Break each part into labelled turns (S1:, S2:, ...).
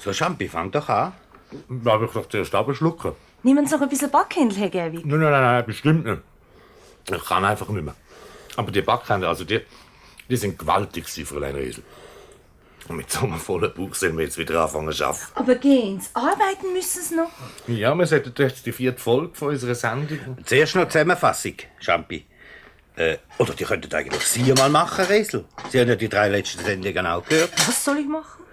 S1: So, Champi, fang doch an.
S2: Darf ich doch zuerst abschlucken?
S3: Nehmen Sie noch ein bisschen Backhändel, Herr Gerwig?
S2: Nein, bestimmt nicht. Ich kann einfach nicht mehr. Aber die Backhändel, also die sind gewaltig, Fräulein Riesel. Und mit so einem vollen Bauch sollen wir jetzt wieder anfangen zu arbeiten.
S3: Aber gehen Sie, arbeiten müssen Sie noch.
S2: Ja, wir sollten jetzt die 4. Folge von unserer Sendung.
S1: Zuerst noch die Zusammenfassung, Champi. Oder die könnten eigentlich Sie mal machen, Riesel. Sie haben ja die 3 letzten Sendungen auch gehört.
S3: Was soll ich machen?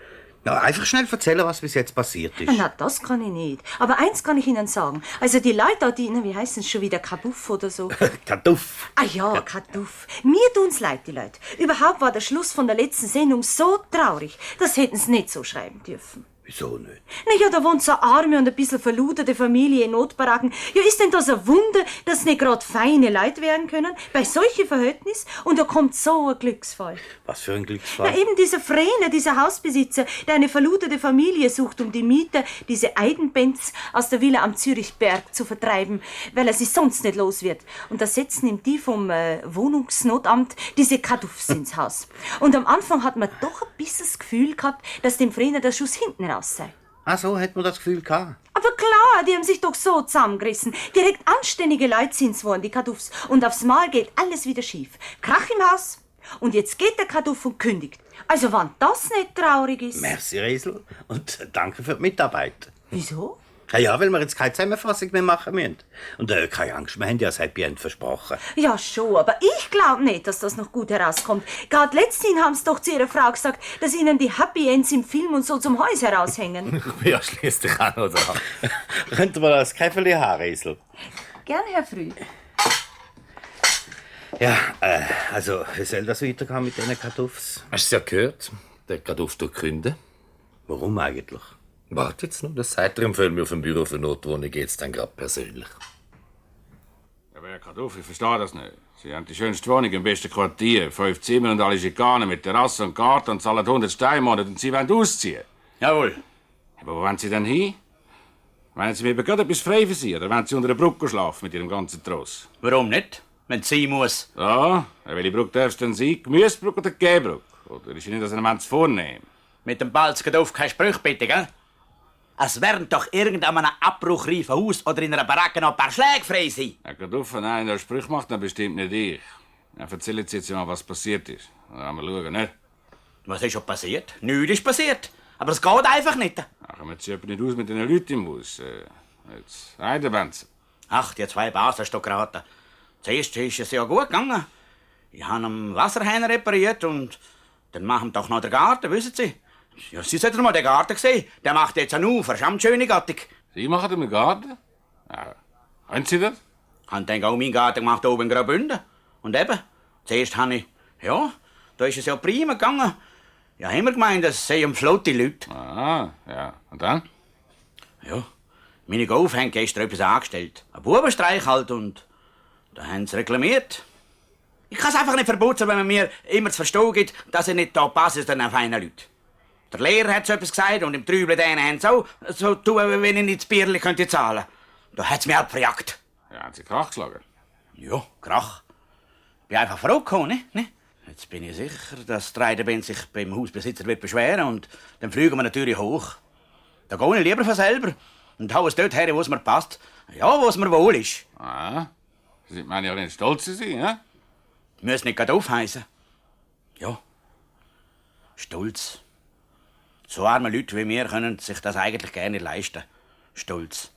S1: Ja, einfach schnell erzählen, was bis jetzt passiert ist.
S3: Na, das kann ich nicht. Aber eins kann ich Ihnen sagen. Also die Leute da, wie heißen es schon wieder, Kabuff oder so?
S1: Kartuff.
S3: Ah ja, Kaduff. Mir tun's leid, die Leute. Überhaupt war der Schluss von der letzten Sendung so traurig. Das hätten sie nicht so schreiben dürfen.
S1: Wieso nicht?
S3: Na ja, da wohnt so eine arme und ein bisschen verluderte Familie in Notbaracken. Ja, ist denn das ein Wunder, dass nicht gerade feine Leute werden können? Bei solchen Verhältnissen? Und da kommt so ein Glücksfall.
S1: Was für ein Glücksfall?
S3: Na eben dieser Vrene, dieser Hausbesitzer, der eine verluderte Familie sucht, um die Mieter, diese Eidenbenz, aus der Villa am Zürichberg zu vertreiben, weil er sie sonst nicht los wird. Und da setzen ihm die vom Wohnungsnotamt diese Kaduffs ins Haus. Und am Anfang hat man doch ein bisschen das Gefühl gehabt, dass dem Vrene der Schuss hinten raus sei.
S1: Ach so, hat man das Gefühl gehabt.
S3: Aber klar, die haben sich doch so zusammengerissen. Direkt anständige Leute sind's waren, die Kaduffs. Und aufs Mal geht alles wieder schief. Krach im Haus. Und jetzt geht der Kaduff und kündigt. Also, wann das nicht traurig ist.
S1: Merci, Riesel. Und danke für die Mitarbeit.
S3: Wieso?
S1: Ja, weil wir jetzt keine Zusammenfassung mehr machen müssen. Und keine Angst, wir haben ja das Happy End versprochen.
S3: Ja, schon, aber ich glaube nicht, dass das noch gut herauskommt. Gerade letzthin haben sie doch zu ihrer Frau gesagt, dass ihnen die Happy Ends im Film und so zum Hals heraushängen.
S2: Ich bin ja schließlich auch noch da.
S1: Könnten wir das Käferli haben, Riesel?
S3: Gern, Herr Früh.
S1: Ja, also, wie soll das weitergehen mit diesen Kartuffs?
S2: Hast du es ja gehört? Der Kaduff durchkünden.
S1: Warum eigentlich?
S2: Warte jetzt noch, das sagt er im Film auf dem Büro für Notwohnung geht's dann gerade persönlich.
S4: Aber Herr Kaduff, ich verstehe das nicht. Sie haben die schönste Wohnung im besten Quartier, 5 Zimmer und alle Schikanen mit Terrasse und Garten und zahlen 100 Steine im Monat und Sie wollen ausziehen.
S5: Jawohl.
S4: Aber wo wollen Sie denn hin? Wollen Sie mir gerade etwas frei für Sie oder wollen Sie unter der Brücke schlafen mit Ihrem ganzen Tross?
S5: Warum nicht? Wenn es sein muss.
S4: Ja, welche Brücke darfst denn Sie? Gemüsebrücke oder Gehbrücke? Oder ist Ihnen das ein Mensch vornehmen?
S5: Mit dem Balzkaduff kein Sprüch, bitte, gell? Es werden doch irgendeinem abbruchreifen Haus oder in einer Baracke noch ein paar Schläge frei sein.
S4: Herr Kaduff, wenn einer Sprüche macht, dann bestimmt nicht ich. Dann erzählen Sie jetzt mal, was passiert ist. Dann wir schauen, nicht?
S5: Was ist schon passiert? Nichts ist passiert. Aber es geht einfach nicht.
S4: Ach, man sieht nicht aus mit den Leuten im Haus. Jetzt, Eidenbenz.
S5: Ach, die 2 Basenstockraten. Zuerst ist es ja gut gegangen. Ich habe einen Wasserhahn repariert und dann machen doch noch den Garten, wissen Sie? Ja, Sie sollten mal den Garten sehen. Der macht jetzt einen Ufer, schöne Gattung.
S4: Sie machen den Garten? Ja. Können Sie das?
S5: Ich habe dann auch meinen Garten gemacht oben in Graubünden. Und eben, zuerst habe ich, ja, da ist es ja prima gegangen. Ja, haben wir gemeint, das seien flotte Leute.
S4: Ah, ja. Und dann?
S5: Ja, meine Golf haben gestern etwas angestellt. Ein Bubenstreich halt und da haben sie reklamiert. Ich kann es einfach nicht verputzen, wenn man mir immer zu verstehen gibt, dass ich nicht da passe, sondern auf einen Leute. Der Lehrer hat so etwas gesagt und im Trübel denen haben sie auch so tun, wenn ich nicht das Bierli könnte zahlen. Da hat es mich halt verjagt.
S4: Ja, haben Sie Krach geschlagen?
S5: Ja, Krach. Ich bin einfach vorgekommen, ne? Jetzt bin ich sicher, dass der Eidenbenz sich beim Hausbesitzer wird beschweren und dann fliegen wir natürlich hoch. Da gehe ich lieber von selber und hau es dort her, wo es mir passt. Ja, wo es mir wohl ist.
S4: Ah, Sie meinen ja nicht stolz zu sein, ne?
S5: Muss nicht gerade aufheissen. Ja. Stolz. So arme Leute wie wir können sich das eigentlich gerne leisten. Stolz.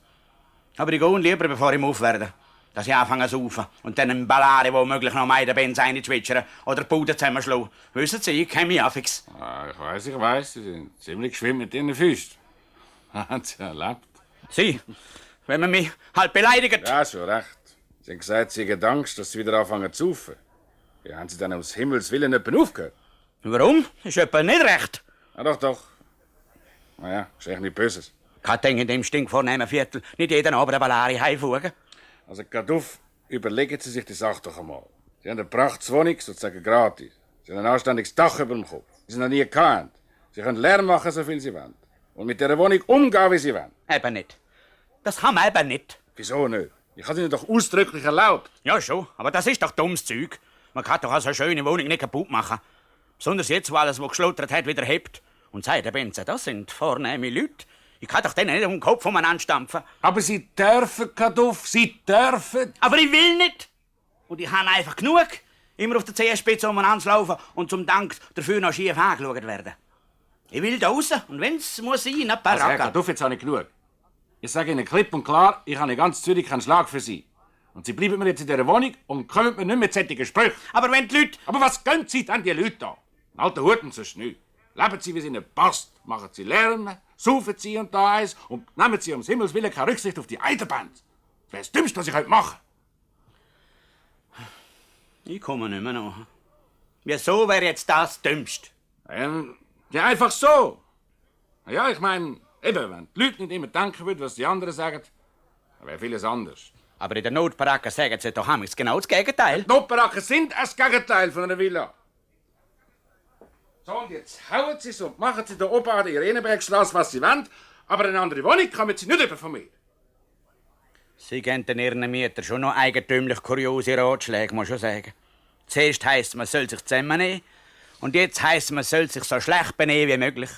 S5: Aber ich gehe lieber, bevor ich aufwerde. Dass ich anfange zu saufen und dann im Ballare womöglich noch Eidenbenz reinzwitschern oder die Bude zusammenschlagen. Wissen Sie, ich kenne mich affix.
S4: Ah, ich weiss, Sie sind ziemlich geschwind mit Ihren Füßen. Haben Sie erlebt?
S5: Sie, wenn man mich halt beleidigt.
S4: Ja, schon recht. Sie haben gesagt, Sie haben Angst, dass Sie wieder anfangen zu saufen. Wie haben Sie dann ums Himmels Willen jemanden aufgehört?
S5: Warum? Ist etwa nicht recht.
S4: Ja, doch. Na ja, ist echt nicht Böses.
S5: Kann denn in dem stinkvornehmen Viertel nicht jeden Abend eine Ballare heimfugen?
S4: Also, Kaduff, überlegen Sie sich die Sache doch einmal. Sie haben eine Prachtwohnung, sozusagen gratis. Sie haben ein anständiges Dach über dem Kopf. Sie sind noch nie gekannt. Sie können Lärm machen, so viel Sie wollen. Und mit dieser Wohnung umgehen, wie Sie wollen.
S5: Eben nicht. Das kann man eben nicht.
S4: Wieso nicht? Ich habe es Ihnen doch ausdrücklich erlaubt.
S5: Ja, schon. Aber das ist doch dummes Zeug. Man kann doch also eine schöne Wohnung nicht kaputt machen. Besonders jetzt, wo alles, was geschlottert hat, wieder hebt. Und Seidenbenzer, das sind vornehme Leute. Ich kann doch denen nicht um den Kopf umeinander stampfen.
S4: Aber Sie dürfen, Kaduff, Sie dürfen.
S5: Aber ich will nicht. Und ich habe einfach genug, immer auf der Zehenspitze umeinander zu laufen und zum Dank dafür noch schief angeschaut werden. Ich will da raus und wenn's muss sein, ein paar
S4: Also, Herr
S5: Racker.
S4: Kaduff, jetzt habe ich genug. Ich sage Ihnen klipp und klar, ich habe in ganz Zürich keinen Schlag für Sie. Und Sie bleiben mir jetzt in dieser Wohnung und kommen mir nicht mit solchen Gesprächen.
S5: Aber wenn die Leute...
S4: Aber was gönnen Sie denn die Leute da? Ein alter Huten sonst nicht. Leben Sie, wie es Ihnen passt. Machen Sie Lernen, saufen Sie und da eins und nehmen Sie ums Himmels Willen keine Rücksicht auf die Eiderband. Das wäre das Dümmste, was ich heute mache.
S5: Ich komme nicht mehr nach. Wieso wäre jetzt das Dümmste?
S4: Ja, einfach so. Ja, ich meine, eben, wenn die Leute nicht immer denken würden, was die anderen sagen, dann wäre vieles anders.
S5: Aber in der Notbaracke sagen sie doch amigs genau das Gegenteil.
S4: Die Notbaracken sind das Gegenteil von einer Villa. So, und jetzt hauen Sie so und machen Sie da oben an der Irenenbergstraße, was Sie wollen, aber eine andere Wohnung kommen Sie nicht über von mir.
S5: Sie geben den ihren Mieter schon noch eigentümlich kuriose Ratschläge, muss ich schon sagen. Zuerst heisst man soll sich zusammennehmen und jetzt heisst man soll sich so schlecht benehmen wie möglich.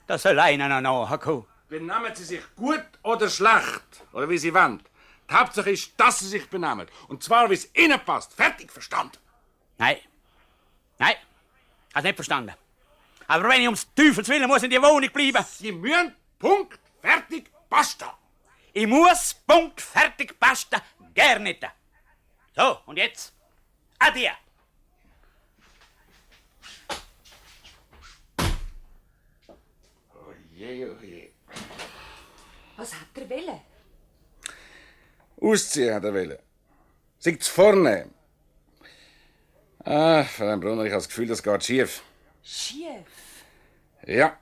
S5: Da soll einer noch nachkommen.
S4: Benehmen Sie sich gut oder schlecht, oder wie Sie wollen. Die Hauptsache ist, dass Sie sich benehmen. Und zwar, wie es Ihnen passt. Fertig, verstanden?
S5: Nein. Nein. Hast nicht verstanden. Aber wenn ich ums Teufels Willen muss in die Wohnung bleiben.
S4: Sie müssen, Punkt, fertig, basta.
S5: Ich muss, Punkt, fertig, basta, gern nicht. So, und jetzt? Adieu.
S4: Oh je, oh je.
S3: Was hat er wollen?
S4: Ausziehen hat er wollen. Sich zu vornehmen. Frau Brunner, ich habe das Gefühl, das geht schief.
S3: Schief?
S4: Ja.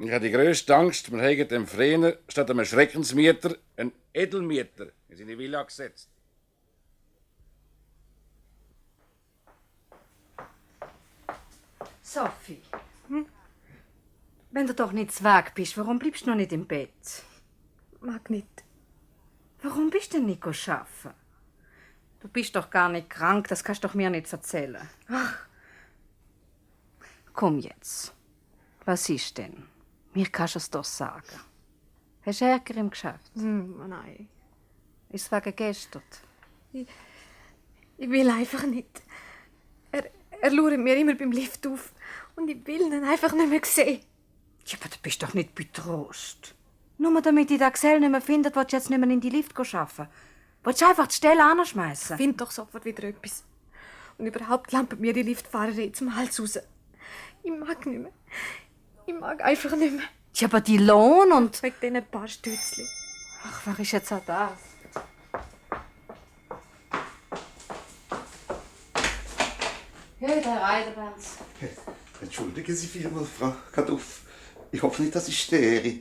S4: Ich habe die grösste Angst, wir hätten dem Frener statt einem Schreckensmieter einen Edelmieter in seine Villa gesetzt.
S6: Sophie, wenn du doch nicht weg bist, warum bleibst du noch nicht im Bett?
S7: Mag nicht.
S6: Warum bist du denn nicht arbeiten? Du bist doch gar nicht krank, das kannst du doch mir nicht erzählen. Ach. Komm jetzt. Was ist denn? Mir kannst du es doch sagen. Hast du Ärger im Geschäft?
S7: Nein.
S6: Ist es wegen gestern?
S7: Ich will einfach nicht. Er schaut mir immer beim Lift auf. Und ich will ihn einfach nicht mehr sehen.
S6: Ja, aber du bist doch nicht betrost. Nur damit ich den Gesell nicht mehr findet, willst du jetzt nicht mehr in die Lift arbeiten. Willst du einfach die Stelle anschmeißen?
S7: Find doch sofort wieder etwas. Und überhaupt lampen mir die Liftfahrer zum Hals raus. Ich mag nicht mehr. Ich mag einfach nicht mehr.
S6: Ja, aber die Lohn und...
S7: Wegen diesen paar Stützli.
S6: Ach, was ist jetzt auch das? Hey, der Reiderbanz.
S8: Entschuldigen Sie vielmals, Frau Kaduff. Ich hoffe nicht, dass ich störe.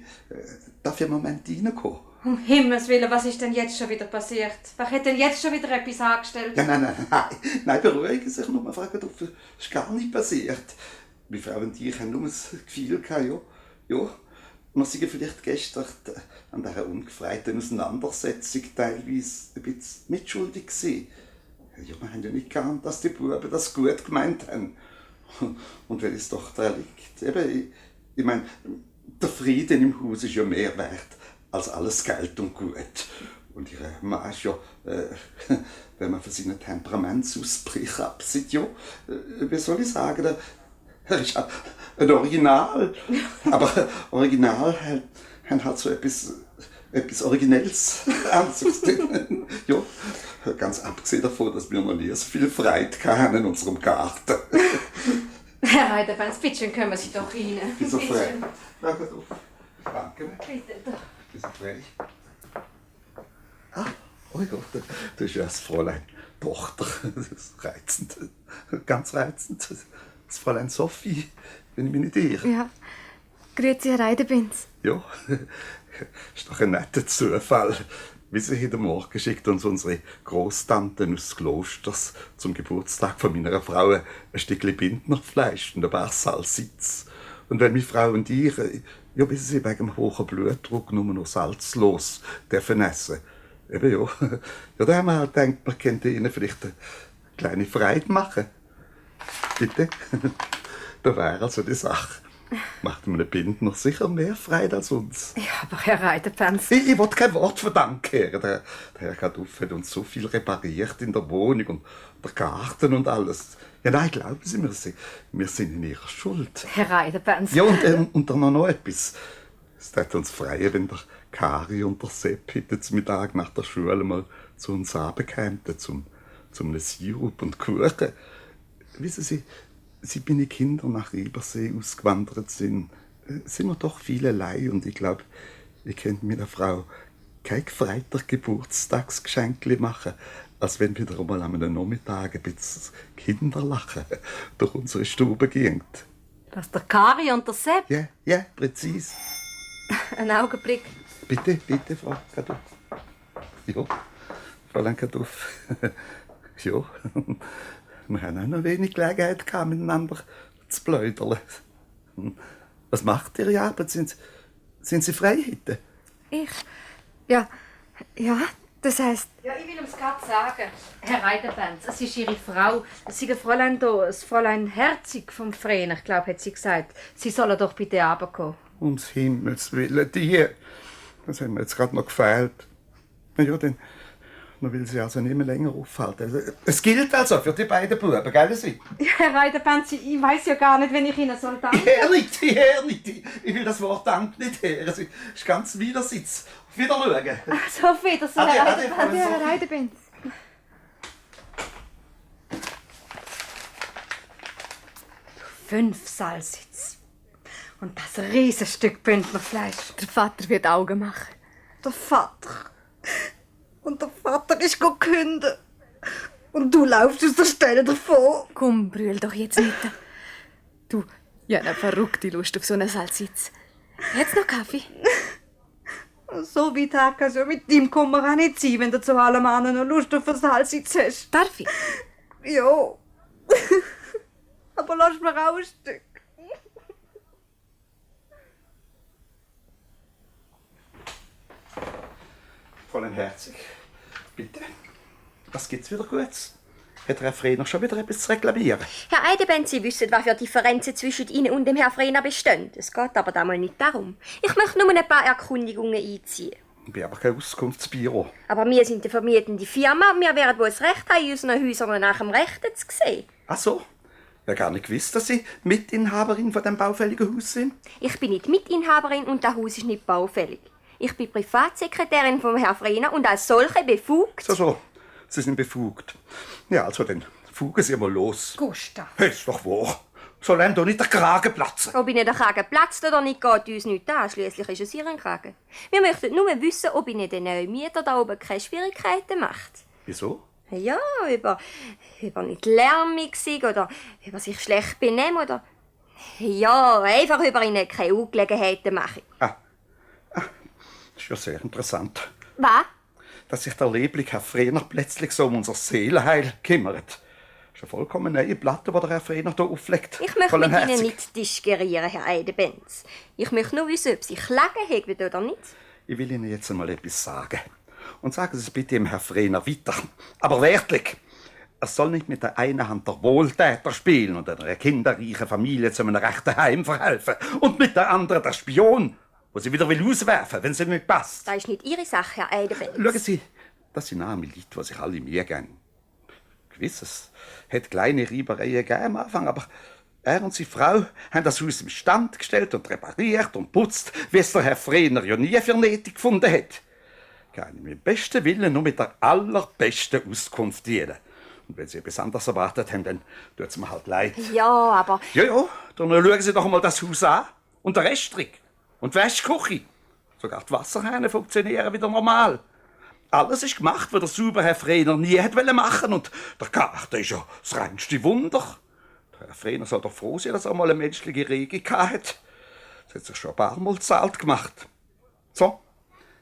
S8: Darf ich einen Moment reinkommen?
S6: Um Himmels Willen, was ist denn jetzt schon wieder passiert? Wer hat denn jetzt schon wieder etwas angestellt?
S8: Ja, nein, beruhigen Sie sich nur, Frau Kaduff. Das ist gar nicht passiert. Meine Frau und ich haben nur das Gefühl gehabt, ja. Wir sind vielleicht gestern an dieser ungefreiten Auseinandersetzung teilweise ein bisschen mitschuldig gewesen. Ja, wir haben ja nicht geahnt, dass die Buben das gut gemeint haben. Und wenn es doch da liegt, eben, ich meine, der Frieden im Haus ist ja mehr wert als alles Geld und Gut. Und ihr Mann ist ja, wenn man von seinen Temperamentsausbrüchen absieht, ja, wie soll ich sagen, er ist ein Original. Aber Original haben halt so etwas Originelles an sich drin. Ja, ganz abgesehen davon, dass wir noch nie so viel Freude hatten in unserem Garten.
S6: Herr Reiderbanz, bitte können Sie doch rein.
S8: Wieso frei? Danke.
S6: Bitte doch.
S8: Wieso frei? Ah, oh Gott, du bist ja das Fräulein Tochter. Das ist reizend. Ganz reizend. Das Fräulein Sophie, wenn ich mich nicht irre.
S7: Ja. Grüezi, Herr Reidenbenz.
S8: Ja, ist doch ein netter Zufall. Wie Sie heute Morgen schickt uns unsere Großtante aus Klosters zum Geburtstag von meiner Frau ein Stückchen Bindnerfleisch und ein paar Salsitz. Und wenn meine Frau und ich, ja, bis sie wegen dem hohen Blutdruck nur noch salzlos dürfen essen. Eben ja. Ja, da haben wir halt gedacht, wir könnten ihnen vielleicht eine kleine Freude machen. Bitte? Da wäre also die Sache. Macht einem Bindner sicher mehr Freude als uns.
S6: Ja, aber Herr Reidenpenz.
S8: Ich will kein Wort von Dank hören. Der Herr Kaduff hat uns so viel repariert in der Wohnung und der Garten und alles. Ja, nein, glauben Sie mir, wir sind in Ihrer Schuld.
S6: Herr Reidenpenz.
S8: Ja, und dann noch etwas. Es tut uns freuen, wenn der Kari und der Sepp heute zum Mittag nach der Schule mal zu uns runterkämen, zum Sirup und Kuchen. Wissen Sie, seit meine Kinder nach Übersee ausgewandert sind wir doch viele allein und ich glaube, ich könnte meiner Frau kein gefreiter Geburtstagsgeschenk machen, als wenn wieder einmal an einem Nachmittag ein bisschen Kinderlachen durch unsere Stube ging.
S6: Was, der Kari und der Sepp?
S8: Ja, präzise.
S6: Einen Augenblick.
S8: Bitte, Frau Kaduff. Ja, Fräulein Kaduff. Ja, wir haben auch noch wenig Gelegenheit gehabt, miteinander zu plaudern. Was macht Ihre Arbeit? Sind Sie frei heute?
S7: Ich? Ja, das heisst...
S6: Ja, ich will es gerade sagen. Herr Reidenpenz, es ist Ihre Frau. Es ist ein Fräulein da, das Fräulein Herzig vom Freien, ich glaube, hat sie gesagt. Sie sollen doch bitte runterkommen.
S8: Ums Himmels Willen, das hat mir jetzt gerade noch gefehlt. Na ja, dann will sie also nicht mehr länger aufhalten. Es gilt also für die beiden Buben, gell Sie?
S6: Ja, Herr Reidenpenz, ich weiss ja gar nicht, wenn ich Ihnen soll danken.
S8: Ich höre nicht. Ich will das Wort Dank nicht hören. Es ist ganz widersitz. Auf Wiedersehen.
S6: Also, auf Wiedersehen,
S8: Ade,
S6: Herr
S8: ade,
S6: Reidenpenz.
S8: Fräulein
S7: Ja,
S8: Sophie.
S7: Reidenbenz.
S6: 5 Salsitz. Und das Riesenstück Bündnerfleisch.
S7: Der Vater wird Augen machen.
S6: Der Vater. Und der Vater ist gekündigt. Und du laufst aus der Stelle davon.
S7: Komm, brüll doch jetzt nicht. Du, ja, eine verrückte Lust auf so einen Salzsitz. Jetzt noch Kaffee?
S6: So weit her kann es ja mit deinem Kummer auch nicht sein, wenn du zu allem anderen noch Lust auf einen Salsitz hast.
S7: Darf ich?
S6: Ja. Aber lass mir auch ein Stück.
S8: Fräulein Herzig, bitte. Was gibt's wieder Gutes? Hat Herr Frehner schon wieder etwas zu reklamieren?
S9: Herr Eidenbenz, Sie wissen, was für Differenzen zwischen Ihnen und dem Herrn Frehner bestehen. Es geht aber damals nicht darum. Ich möchte nur ein paar Erkundigungen einziehen.
S8: Ich bin aber kein Auskunftsbüro.
S9: Aber wir sind eine vermietende Firma und wir werden wohl das Recht haben, in unseren Häusern nach dem Rechten zu sehen.
S8: Ach so. Ich habe gar nicht gewusst, dass Sie Mitinhaberin von diesem baufälligen Haus sind.
S9: Ich bin nicht Mitinhaberin und das Haus ist nicht baufällig. Ich bin Privatsekretärin vom Herrn Frehner und als solche befugt.
S8: So. Sie sind befugt. Ja, also dann fugen Sie mal los.
S6: Gustav.
S8: Ist doch wahr. Soll einem doch nicht der Kragen platzen?
S9: Ob Ihnen der Kragen platzt oder nicht, geht uns nichts an. Schliesslich ist es Ihren Kragen. Wir möchten nur wissen, ob Ihnen der neue Mieter da oben keine Schwierigkeiten macht.
S8: Wieso?
S9: Ja, über nicht lärmig sein oder über sich schlecht benehmen oder... Ja, einfach über Ihnen keine Ungelegenheiten machen.
S8: Das ist ja sehr interessant.
S9: Was?
S8: Dass sich der liebliche Herr Frehner plötzlich so um unser Seelenheil kümmert. Das ist eine vollkommen neue Platte, die der Herr Frehner hier auflegt.
S9: Ich möchte
S8: Fräulein
S9: mit Ihnen
S8: Herzig.
S9: nicht diskutieren, Herr Eidenbenz. Ich möchte nur wissen, ob Sie Klagen haben oder nicht.
S8: Ich will Ihnen jetzt einmal etwas sagen. Und sagen Sie es bitte dem Herrn Frehner weiter. Aber wörtlich. Er soll nicht mit der einen Hand der Wohltäter spielen und einer kinderreichen Familie zu einem rechten Heim verhelfen. Und mit der anderen der Spion, wo sie wieder auswerfen will, wenn sie nicht passt.
S9: Das ist nicht Ihre Sache, Herr Eidenbenz.
S8: Schauen Sie, das sind arme Leute, die sich alle Mühe geben. Gewiss, es hat kleine Reibereien gegeben am Anfang, aber er und seine Frau haben das Haus im Stand gestellt und repariert und putzt, wie es der Herr Frehner ja nie für nötig gefunden hat. Ich kann ihm im besten Willen nur mit der allerbesten Auskunft dienen. Und wenn Sie etwas anderes erwartet haben, dann tut es mir halt leid.
S9: Ja, aber...
S8: Ja, dann schauen Sie doch einmal das Haus an. Und den Resttrick. Und die Wäschküche. Sogar die Wasserhähne funktionieren wieder normal. Alles ist gemacht, was der sauber Herr Frehner nie hätte machen wollen. Und der Garten ist ja das reinste Wunder. Der Herr Frehner soll doch froh sein, dass er mal eine menschliche Regung hat. Das hat sich schon ein paar Mal zahlt gemacht. So,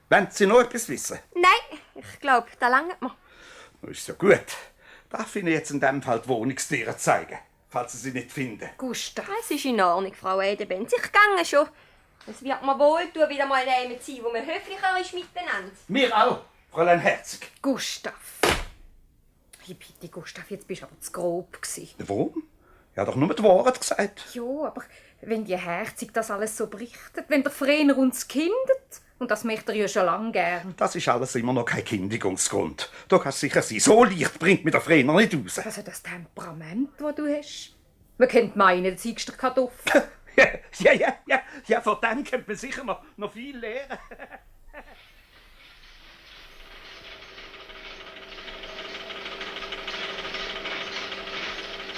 S8: wollen Sie noch etwas wissen?
S9: Nein, ich glaube, da langt mir.
S8: Das ist ja gut. Darf ich Ihnen jetzt in diesem Fall die Wohnungstiere zeigen, falls Sie sie nicht finden?
S6: Gustav.
S9: Es ist in Ordnung, Frau Eidenbenz. Ich gehe schon. Es wird mir wohl tun, wieder mal jemand sein, wo man höflicher ist miteinander.
S8: Mir auch, Fräulein Herzig.
S6: Gustav. Ich bitte, Gustav, jetzt bist du aber zu grob gewesen.
S8: Warum? Ich habe doch nur die Wahrheit gesagt.
S6: Ja, aber wenn die Herzig das alles so berichtet, wenn der Vrener uns kindet. Und das möchte er ja schon lange gern.
S8: Das ist alles immer noch kein Kündigungsgrund. Du kannst sicher sein, so leicht bringt mir der Frener nicht raus.
S6: Also das Temperament, das du hast. Man könnte meinen, du seist der Kartoffel.
S8: Ja, von dem könnte man sicher noch viel lernen.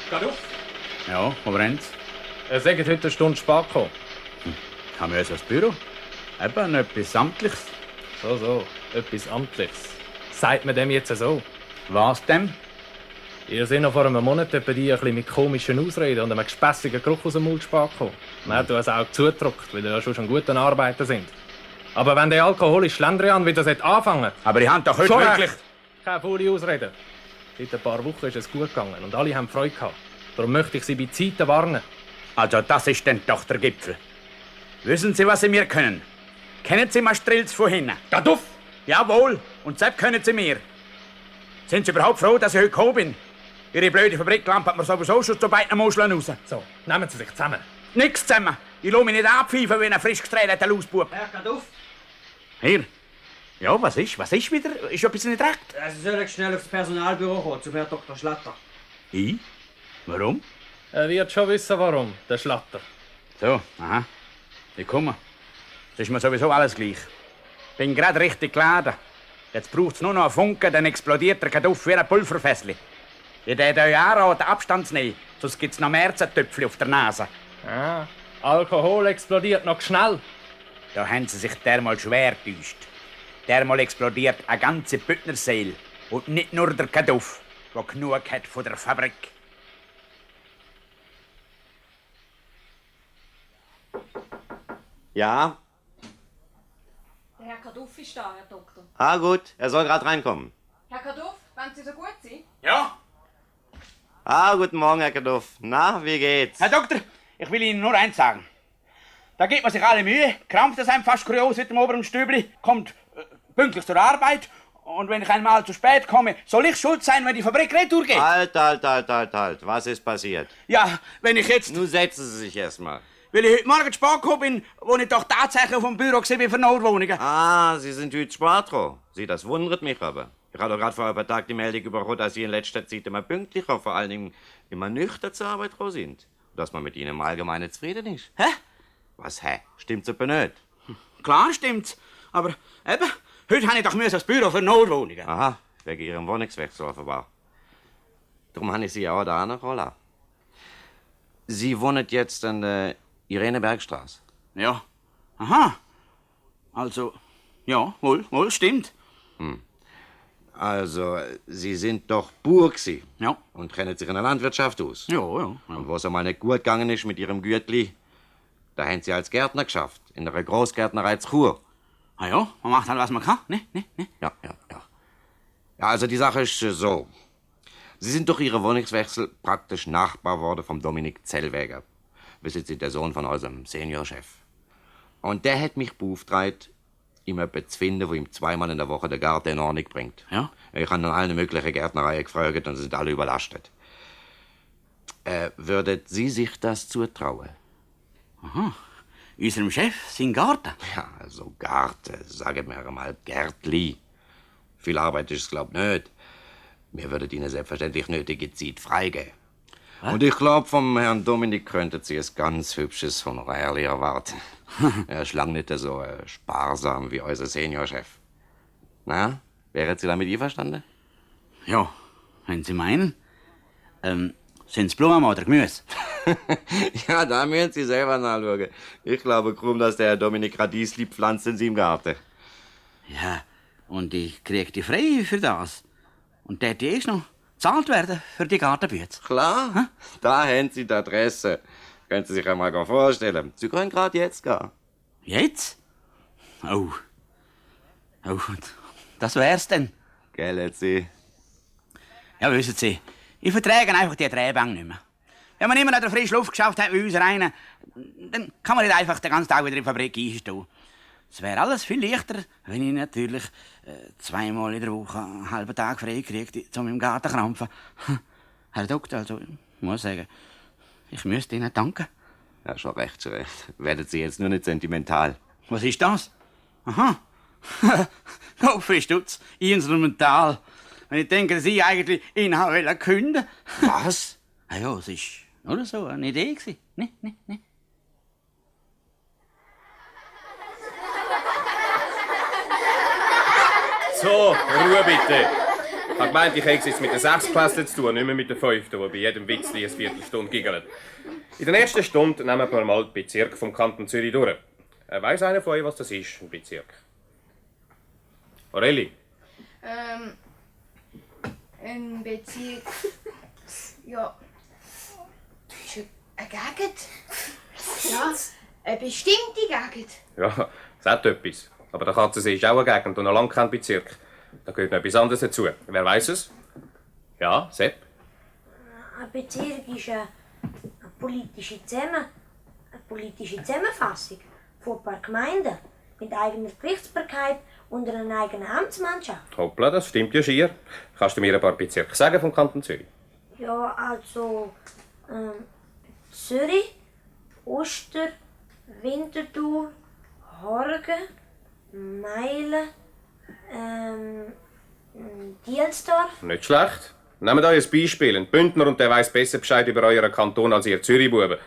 S5: Kartoffel? Ja, wo brennt's?
S10: Er sagt heute eine Stunde spät gekommen.
S5: Haben wir ins Büro? Eben, etwas Amtliches.
S10: So, etwas Amtliches. Sagt man dem jetzt so?
S5: Was dem?
S10: Ihr seid noch vor einem Monat bei dir ein bisschen mit komischen Ausreden und einem gespässigen Geruch aus dem Mund spät gekommen. Man hat uns auch zugedrückt, weil ihr ja schon gute Arbeiter sind. Aber wenn der alkoholische Schlendrian wieder anfangen
S5: Aber die haben doch heute
S10: schon
S5: wirklich...
S10: recht. Keine faule Ausreden. Seit ein paar Wochen ist es gut gegangen und alle haben Freude gehabt. Darum möchte ich Sie bei Zeiten warnen.
S5: Also das ist dann doch der Gipfel. Wissen Sie, was Sie mir können? Kennen Sie Mastrils von hinten?
S8: Gaduff!
S5: Jawohl, und selbst können Sie mir. Sind Sie überhaupt froh, dass ich heute gekommen bin? Ihre blöde Fabriklampe hat mir sowieso schon zu beiden Muscheln raus.
S10: So, nehmen Sie sich zusammen.
S5: Nix zusammen. Ich lasse mich nicht abpfeifen wie ein frisch gestrehlter Lausbub.
S11: Herr Gaduff,
S5: Hier. Ja, was ist? Was ist wieder? Ist etwas nicht recht?
S11: Sie sollen schnell aufs Personalbüro kommen, zu Herrn Dr. Schlatter.
S5: Ich? Warum?
S10: Er wird schon wissen, warum, der Schlatter.
S5: So, aha. Ich komme. Das ist mir sowieso alles gleich. Bin gerade richtig geladen. Jetzt braucht's nur noch einen Funken, dann explodiert der Kartoffel wie ein Pulverfässli. Ich würde euch anraten, Abstand zu nehmen, sonst gibt's noch Märzentöpfchen auf der Nase.
S10: Ah, Alkohol explodiert noch schnell.
S5: Da haben sie sich dermal schwer getäuscht. Dermal explodiert eine ganze Büttnerseele und nicht nur der Kartoffel, der genug hat von der Fabrik.
S1: Ja?
S6: Der Herr Kartoffel ist da, Herr Doktor.
S1: Ah, gut. Er soll gerade reinkommen.
S6: Herr Kartoffel, wenn Sie so gut sind?
S5: Ja?
S1: Ah, guten Morgen, Herr Kaduff. Na, wie geht's?
S5: Herr Doktor, ich will Ihnen nur eins sagen. Da gibt man sich alle Mühe, krampft es einem fast kurios mit dem oberen Stübli, kommt pünktlich zur Arbeit und wenn ich einmal zu spät komme, soll ich schuld sein, wenn die Fabrik retour geht?
S1: Halt. Was ist passiert?
S5: Ja, wenn ich jetzt...
S1: Nun setzen Sie sich erst mal.
S5: Weil ich heute Morgen zu spät gekommen bin, wo ich doch tatsächlich vom Büro gesehen bin für Notwohnungen.
S1: Ah, Sie sind heute spät dran. Sie, das wundert mich aber. Ich habe doch gerade vor ein paar Tagen die Meldung bekommen, dass Sie in letzter Zeit immer pünktlicher, vor allem immer nüchtern zur Arbeit dran sind. Und dass man mit Ihnen im Allgemeinen zufrieden ist.
S5: Hä?
S1: Was, hä? Stimmt's aber nicht?
S5: Klar stimmt's. Aber eben, heute habe ich doch das Büro für Notwohnungen.
S1: Aha, wegen Ihrem Wohnungswechsel offenbar. Darum habe ich Sie auch da angeholt. Sie wohnen jetzt an der Irenebergstraße.
S5: Ja. Aha. Also, ja, wohl, stimmt.
S1: Also, Sie sind doch Bauer gsi.
S5: Ja.
S1: Und kennen sich in der Landwirtschaft aus.
S5: Ja.
S1: Und wo es einmal nicht gut gegangen ist mit Ihrem Gütli, da haben Sie als Gärtner geschafft. In einer Großgärtnerei zu Chur.
S5: Ah ja, man macht halt, was man kann, ne?
S1: Ja. Ja, also die Sache ist so. Sie sind durch Ihren Wohnungswechsel praktisch Nachbar geworden vom Dominik Zellweger. Wissen Sie, der Sohn von unserem Seniorchef. Und der hat mich beauftragt, ihm jemanden zu finden, der ihm zweimal in der Woche den Garten in Ordnung bringt.
S5: Ja?
S1: Ich habe an alle möglichen Gärtnereien gefragt und sie sind alle überlastet. Würden Sie sich das zutrauen?
S5: Aha. Unserem Chef, sein Garten?
S1: Ja, also Garten, sagen wir mal Gärtli. Viel Arbeit ist es, glaub ich, nicht. Wir würden Ihnen selbstverständlich nötige Zeit freigeben. Und ich glaube, vom Herrn Dominik könnten Sie ein ganz hübsches Honorär erwarten. Er ist lang nicht so sparsam wie unser Seniorchef. Na, wären Sie damit einverstanden?
S5: Ja, wenn Sie meinen. Sind's Blumen oder Gemüse?
S1: Ja, da müssen Sie selber nachschauen. Ich glaube kaum, dass der Herr Dominik Radiesli pflanzt in seinem Garten.
S5: Ja, und ich krieg die frei für das. Und der die ist noch bezahlt werden für die Gartenbüte.
S1: Klar, da haben Sie die Adresse. Können Sie sich einmal vorstellen. Sie können gerade jetzt gehen.
S5: Jetzt? Oh, das wär's denn.
S1: Gell, Sie?
S5: Ja, wissen Sie, ich verträge einfach die Drehbank nicht mehr. Wenn man immer noch der frische Luft geschafft hat wie uns rein, dann kann man nicht einfach den ganzen Tag wieder in die Fabrik einstehen. Es wäre alles viel leichter, wenn ich natürlich zweimal in der Woche einen halben Tag frei kriegte, um im Garten zu krampfen. Herr Doktor, also, ich muss sagen, ich müsste Ihnen danken.
S1: Ja, schon recht, schon recht. Werden Sie jetzt nur nicht sentimental.
S5: Was ist das? Aha. Gottfried Stutz, instrumental. Wenn ich denke, dass ich eigentlich ihn auch künden wollte. Was? Ah ja, es ist oder so eine Idee gewesen. Ne?
S10: So, Ruhe bitte. Ich habe gemeint, ich hätte es mit den 6. Klassen zu tun, nicht mehr mit den 5., die bei jedem Witzli eine Viertelstunde giggeln. In der ersten Stunde nehmen wir mal den Bezirk vom Kanton Zürich durch. Weiss einer von euch, was das ist, ein Bezirk? Aurelie?
S7: Ein Bezirk. Ja. Das ist eine Gegend. Ja, eine bestimmte Gegend.
S10: Ja, das hat etwas. Aber der Katzensee ist auch eine Gegend und noch lange kein Bezirk. Da gehört noch etwas anderes dazu. Wer weiß es? Ja, Sepp?
S12: Ein Bezirk ist eine politische Zusammenfassung von ein paar Gemeinden mit eigener Gerichtsbarkeit und einer eigenen Amtsmannschaft.
S10: Hoppla, das stimmt ja schier. Kannst du mir ein paar Bezirke sagen vom Kanton Zürich?
S12: Ja, also Zürich, Oster, Winterthur, Horgen, Meilen, Dielsdorf.
S10: Nicht schlecht. Nehmt euch ein Beispiel. Ein Bündner und der weiss besser Bescheid über euren Kanton als ihr Zürichbuben.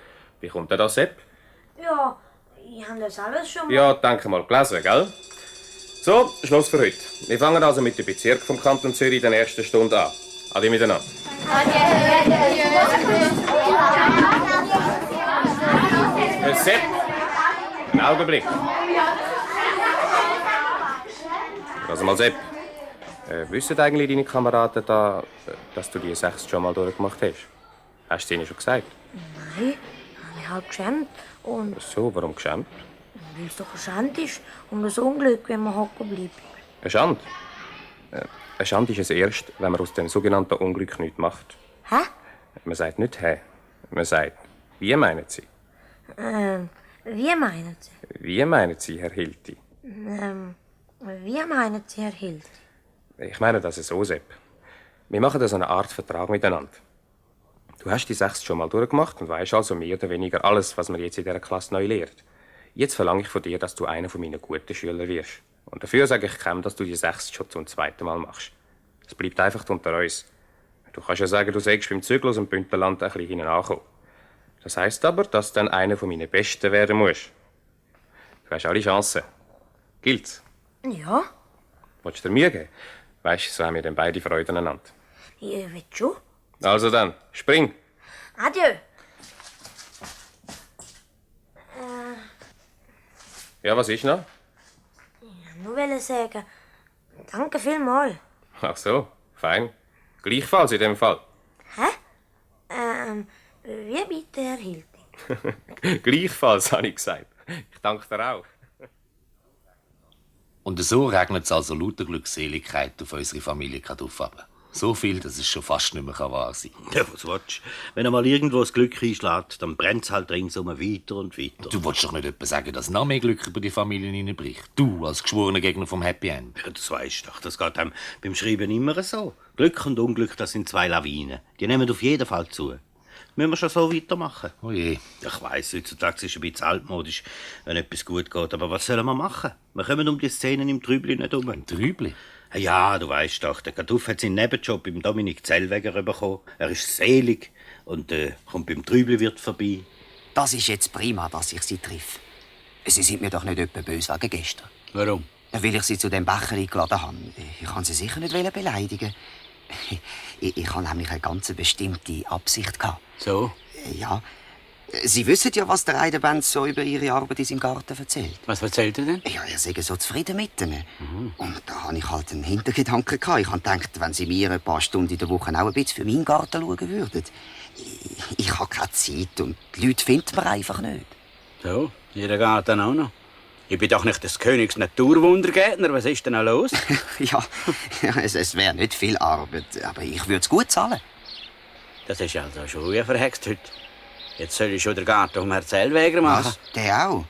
S10: Wie kommt denn das, Sepp?
S12: Ja, ich habe das alles schon mal.
S10: Ja, denke mal, gelesen, gell? So, Schluss für heute. Wir fangen also mit dem Bezirk vom Kanton Zürich in der ersten Stunde an. Ade miteinander. Sepp, einen Augenblick. Also mal, Sepp. Wissen eigentlich deine Kameraden da, dass du die 6 schon mal durchgemacht hast? Hast du es ihnen schon gesagt?
S12: Nein, ich habe geschämt. Und
S10: So, warum geschämt?
S12: weil es doch eine Schande ist und ein Unglück, wenn man hocken bleibt.
S10: Eine Schande? Eine Schande ist es erst, wenn man aus dem sogenannten Unglück nichts macht.
S12: Hä?
S10: Man sagt nicht «hä», man sagt «wie meinen Sie?»
S12: Wie meinen Sie?
S10: Wie meinen Sie, Herr Hilti?
S12: Wie meinen Sie, Herr Hild?
S10: Ich meine das so, Sepp. Wir machen da so eine Art Vertrag miteinander. Du hast die 6 schon mal durchgemacht und weißt also mehr oder weniger alles, was man jetzt in dieser Klasse neu lehrt. Jetzt verlange ich von dir, dass du einer von meinen guten Schülern wirst. Und dafür sage ich keinem, dass du die 6 schon zum 2. Mal machst. Es bleibt einfach unter uns. Du kannst ja sagen, du sagst beim Zügel aus dem Bündnerland ein bisschen hinten ankommen. Das heisst aber, dass du dann einer von meinen Besten werden musst. Du hast alle Chancen. Gilt's?
S12: Ja,
S10: Willst du dir Mühe geben? Weisst du, so haben wir dann beide Freude aneinander.
S12: ich will schon.
S10: Also dann, spring!
S12: Adieu.
S10: Ja, was ist noch?
S12: Nur wollte sagen, danke vielmals.
S10: Ach so, fein. Gleichfalls in dem Fall.
S12: Wie bitte, Herr Hilti?
S10: Gleichfalls, habe ich gesagt. Ich danke dir auch.
S13: Und so regnet es also lauter Glückseligkeit auf unsere Familie gerade auf. So viel, dass es schon fast nicht mehr wahr sein kann.
S14: Ja, was willst du? Wenn er mal irgendwo das Glück einschlägt, dann brennt es halt ringsum weiter und weiter.
S13: Du willst doch nicht etwa sagen, dass noch mehr Glück über die Familie hineinbricht. Du, als geschworener Gegner vom Happy End.
S14: Ja, das weisst du doch. Das geht einem beim Schreiben immer so. Glück und Unglück, das sind 2 Lawinen. Die nehmen auf jeden Fall zu. Müssen wir schon so weitermachen?
S13: Oh je.
S14: Ich weiss, heutzutage ist es ein bisschen altmodisch, wenn etwas gut geht. Aber was sollen wir machen? Wir kommen um die Szenen im Trübli nicht um.
S13: Im Trübli?
S14: Ja, du weisst doch, der Kaduff hat seinen Nebenjob beim Dominik Zellweger bekommen. Er ist selig und kommt beim Trübliwirt vorbei.
S15: Das ist jetzt prima, dass ich Sie treffe. Sie sind mir doch nicht etwa böse wegen gestern.
S5: Warum?
S15: Weil ich Sie zu dem Becher eingeladen habe. Ich kann Sie sicher nicht beleidigen. Ich habe nämlich eine ganz bestimmte Absicht gehabt.
S5: So?
S15: Ja. Sie wissen ja, was der Eidenbenz so über Ihre Arbeit in seinem Garten erzählt.
S5: Was erzählt er denn?
S15: Ja, er sei so zufrieden mit ihnen. Und da hatte ich halt einen Hintergedanken gehabt. Ich habe gedacht, wenn Sie mir ein paar Stunden in der Woche auch ein bisschen für meinen Garten schauen würden. Ich habe keine Zeit und die Leute finden mir einfach nicht.
S5: So, Ihr Garten auch noch? Ich bin doch nicht des Königs Naturwundergärtner. Was ist denn noch los?
S15: Ja, es wäre nicht viel Arbeit, aber ich würde es gut zahlen.
S5: Das ist also schon verhext heute. Jetzt soll ich schon den Garten um Herrn Zellweger machen.
S15: Was? Der auch?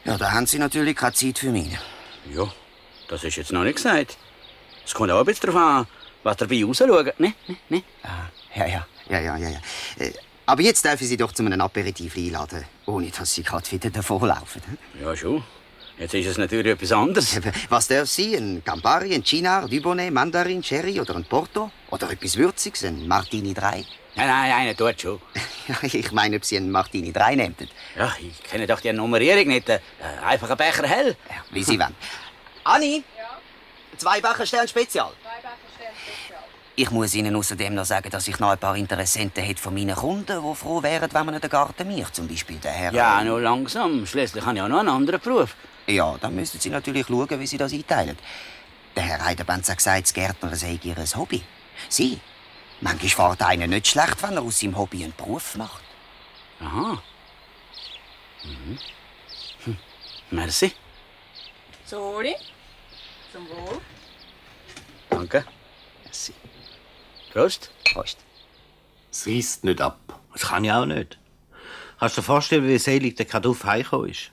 S15: Ja, da haben Sie natürlich keine Zeit für mich.
S5: Ja, das ist jetzt noch nicht gesagt. Es kommt auch ein bisschen darauf an, was dabei rausschaut. Ne?
S15: Ja. Aber jetzt darf ich Sie doch zu einem Aperitif einladen, ohne dass Sie gerade wieder davonlaufen.
S5: Ja, schon. Jetzt ist es natürlich etwas anderes.
S15: Was darf Sie? Ein Campari, ein Cynar, Dubonnet, Mandarin, Sherry oder ein Porto? Oder etwas Würziges, ein Martini 3?
S5: Nein, tut schon.
S15: Ja, ich meine, ob Sie einen Martini 3 nehmen.
S5: Ja, ich kenne doch die Nummerierung nicht. Einfach ein Becher hell.
S15: Ja, wie Sie wollen. Anni? Ja? 2 Becher Stern Spezial. Ich muss Ihnen außerdem noch sagen, dass ich noch ein paar Interessenten hätte von meinen Kunden, die froh wären, wenn man den Garten mich, zum Beispiel der Herr...
S5: Ja, nur langsam. Schließlich habe ich auch noch einen anderen Beruf.
S15: Ja, dann müssten Sie natürlich schauen, wie Sie das einteilen. Der Herr Heidenbenz hat gesagt, das Gärtner sei Ihr Hobby. Sie? Manchmal fährt einer nicht schlecht, wenn er aus seinem Hobby einen Beruf macht.
S5: Aha. Merci.
S16: Sorry. Zum Wohl.
S5: Danke.
S15: Merci.
S5: Prost.
S15: Prost.
S13: Es reisst nicht ab.
S14: Das kann ich auch nicht. Kannst du dir vorstellen, wie selig der Kaduff heimgekommen ist?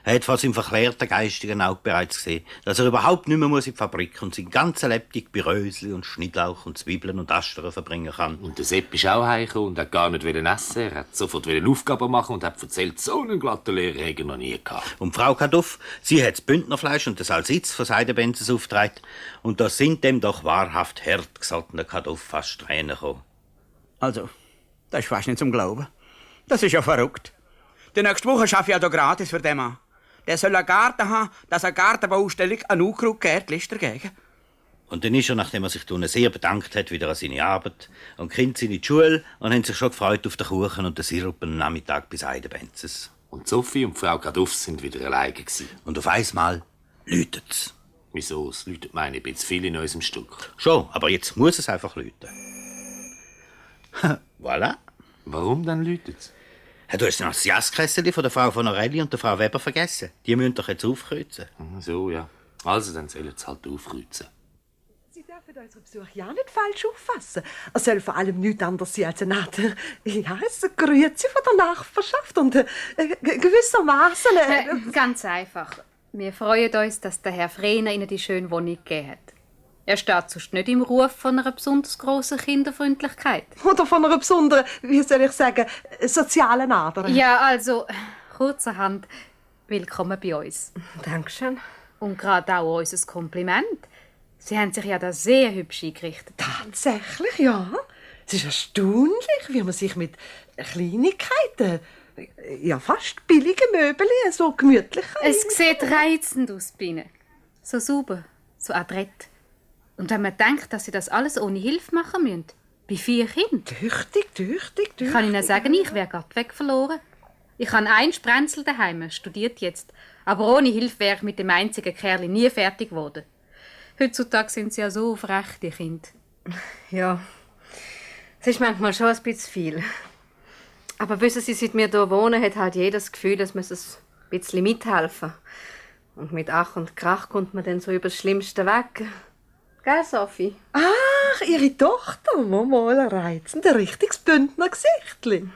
S14: Er hat von seinem verklärten geistigen Auge bereits gesehen, dass er überhaupt nicht mehr in die Fabrik muss und seinen ganzen Lebtag bei Rösli und Schnittlauch und Zwiebeln und Astern verbringen kann.
S13: Und der Sepp ist auch heimgekommen und hat gar nicht essen. Er hat sofort Aufgaben machen und hat erzählt, so einen glatten Lehrer hätte er noch nie gehabt.
S14: Und Frau Kaduff, sie hat das Bündnerfleisch und das Salsitz von Seidebenzes aufgetragen. Und da sind dem doch wahrhaft hartgesottenen Kaduff fast Tränen gekommen.
S5: Also, das ist fast nicht zum Glauben. Das ist ja verrückt. Die nächste Woche arbeite ich ja hier gratis für den Mann. Der soll einen Garten haben, dass eine Gartenbauausstellung an Unkraut Lister gegen.
S14: Und dann ist er, nachdem er sich sehr bedankt hat, wieder an seine Arbeit und die Kinder sind in die Schule und haben sich schon gefreut auf den Kuchen und den Sirup am Nachmittag bei Seidebenzes.
S13: Und Sophie und Frau Kaduff sind wieder alleine gewesen.
S14: Und auf einmal läutet's.
S13: Wieso? Es läutet meine ein bisschen viel in unserem Stück.
S14: Schon, aber jetzt muss es einfach läuten. Voilà.
S13: Warum dann läutet's?
S14: Du hast noch das Jasskessel von der Frau von Orelli und der Frau Weber vergessen. Die müssen doch jetzt aufkreuzen.
S13: So, ja. Also, dann sollen sie halt aufkreuzen.
S17: Sie dürfen unseren Besuch ja nicht falsch auffassen. Er soll vor allem nichts anderes sein als eine Art, ja, ein Grüezi von der Nachbarschaft und gewissermaßen...
S6: Ganz einfach. Wir freuen uns, dass der Herr Frehner Ihnen die schöne Wohnung gegeben hat. Er steht sonst nicht im Ruf von einer besonders grossen Kinderfreundlichkeit.
S17: Oder von einer besonderen, wie soll ich sagen, sozialen Ader.
S6: Ja, also, kurzerhand, willkommen bei uns.
S17: Dankeschön.
S6: Und gerade auch unser Kompliment. Sie haben sich ja da sehr hübsch eingerichtet.
S17: Tatsächlich, ja. Es ist erstaunlich, wie man sich mit Kleinigkeiten, ja fast billigen Möbeln, so gemütlich kann.
S6: Es sieht reizend aus, Biene. So sauber, so adrett. Und wenn man denkt, dass sie das alles ohne Hilfe machen müssen, bei 4 Kindern.
S17: Tüchtig.
S6: Ich kann Ihnen sagen, ich wäre gerade weg verloren. Ich habe einen Sprenzel daheim, studiert jetzt. Aber ohne Hilfe wäre ich mit dem einzigen Kerl nie fertig geworden. Heutzutage sind sie ja so frech, die Kinder.
S16: Ja, es ist manchmal schon ein bisschen viel. Aber wissen Sie, seit wir hier wohnen, hat halt jeder das Gefühl, dass man es ein bisschen mithelfen. Und mit Ach und Krach kommt man dann so über das Schlimmste weg. Gell, Sophie?
S17: Ach, Ihre Tochter, mal reizend, ein richtiges Bündner Gesichtli.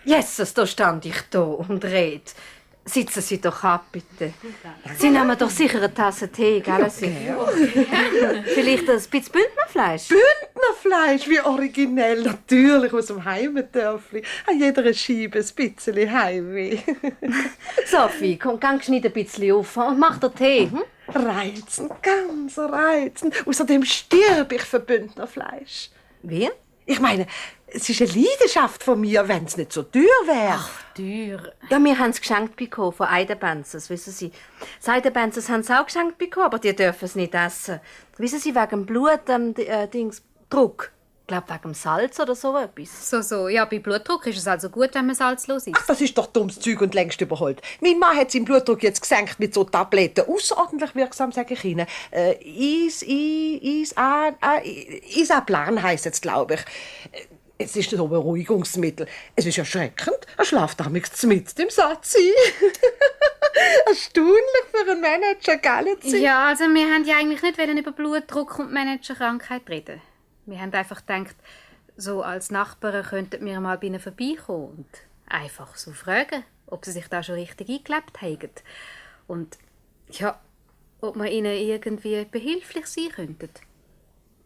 S16: Jesus, da stand ich da und red. Sitzen Sie doch ab, bitte. Sie nehmen doch sicher eine Tasse Tee, gell?
S17: Okay.
S16: Vielleicht ein bisschen Bündnerfleisch?
S17: Bündnerfleisch, wie originell, natürlich aus dem Heimatdörfli. An jeder Scheibe ein bisschen Heimweh.
S16: Sophie, komm, gang nicht ein bisschen auf und mach dir Tee. Hm?
S17: Reizend, ganz reizend. Außerdem stirb ich für Bündnerfleisch.
S16: Wie?
S17: Ich meine, es ist eine Leidenschaft von mir, wenn es nicht so teuer wäre.
S16: Ach, teuer. Ja, wir haben es geschenkt bekommen von Eidenbenzes, wissen Sie. Die Eidenbenzes haben es auch geschenkt bekommen, aber die dürfen es nicht essen. Wissen Sie, wegen dem Blut, Druck. Ich glaube, wegen dem Salz oder so etwas.
S6: So. Ja, bei Blutdruck ist es also gut, wenn man salzlos isst.
S17: Ach, das ist doch dummes Zeug und längst überholt. Mein Mann hat seinen Blutdruck jetzt gesenkt mit so Tabletten. Außerordentlich wirksam, sage ich Ihnen. Isaplan heisst es, glaube ich. Es ist so ein Beruhigungsmittel. Es ist erschreckend. Er schläft damals mitten im Satz ein. Erstaunlich für einen Manager, gell?
S6: Ja, also wir haben ja eigentlich nicht über Blutdruck und Managerkrankheit reden. Wir haben einfach gedacht, so als Nachbarn könnten wir mal bei ihnen vorbeikommen und einfach so fragen, ob sie sich da schon richtig eingelebt haben. Und ja, ob wir ihnen irgendwie behilflich sein könnten.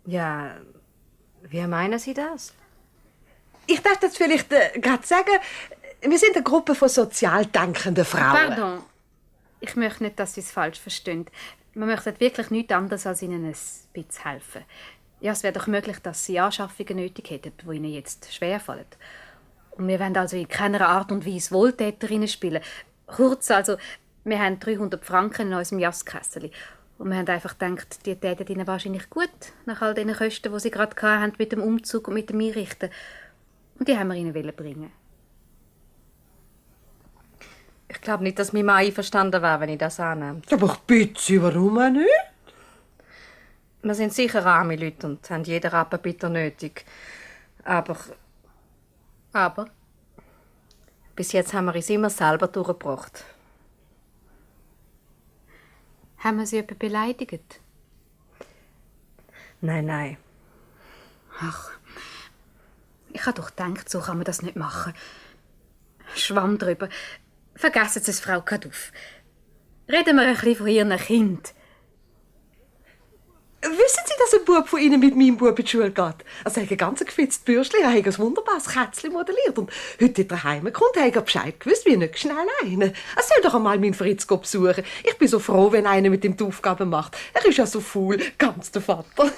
S16: Ja, wie meinen Sie das?
S17: Ich dachte jetzt vielleicht gerade sagen, wir sind eine Gruppe von sozial denkenden Frauen.
S6: Pardon. Ich möchte nicht, dass Sie es falsch verstehen. Wir möchten wirklich nichts anderes, als Ihnen ein bisschen helfen. Ja, es wäre doch möglich, dass Sie Anschaffungen nötig hätten, die Ihnen jetzt schwerfallen. Und wir wollen also in keiner Art und Weise Wohltäterinnen spielen. Kurz, also, wir haben 300 Franken in unserem Jasskessel. Und wir haben einfach gedacht, die täten Ihnen wahrscheinlich gut, nach all den Kosten, die Sie gerade hatten mit dem Umzug und mit dem Einrichten. Und die haben wir Ihnen bringen.
S16: Ich glaube nicht, dass mein Mann einverstanden wäre, wenn ich das annehme.
S17: Aber ich bitte Sie, warum auch nicht?
S16: Wir sind sicher arme Leute und haben jeden Rappen bitter nötig. Aber bis jetzt haben wir uns immer selber durchgebracht.
S6: Haben wir Sie jemanden beleidigt?
S16: Nein.
S6: Ach, ich habe doch gedacht, so kann man das nicht machen. Schwamm drüber. Vergessen Sie es, Frau Kaduff. Reden wir ein bisschen von Ihren Kind.
S17: Wissen Sie, dass ein Bub von Ihnen mit meinem Bub in die Schule geht? Er hat ein ganz gefitztes Bürschli, er hat ein wunderbares Kätzchen modelliert. Und heute, als er heimkommt, hat er Bescheid gewusst, wie nicht schnell einen. Er soll doch einmal meinen Fritz besuchen. Ich bin so froh, wenn einer mit ihm die Aufgaben macht. Er ist ja so faul, ganz der Vater.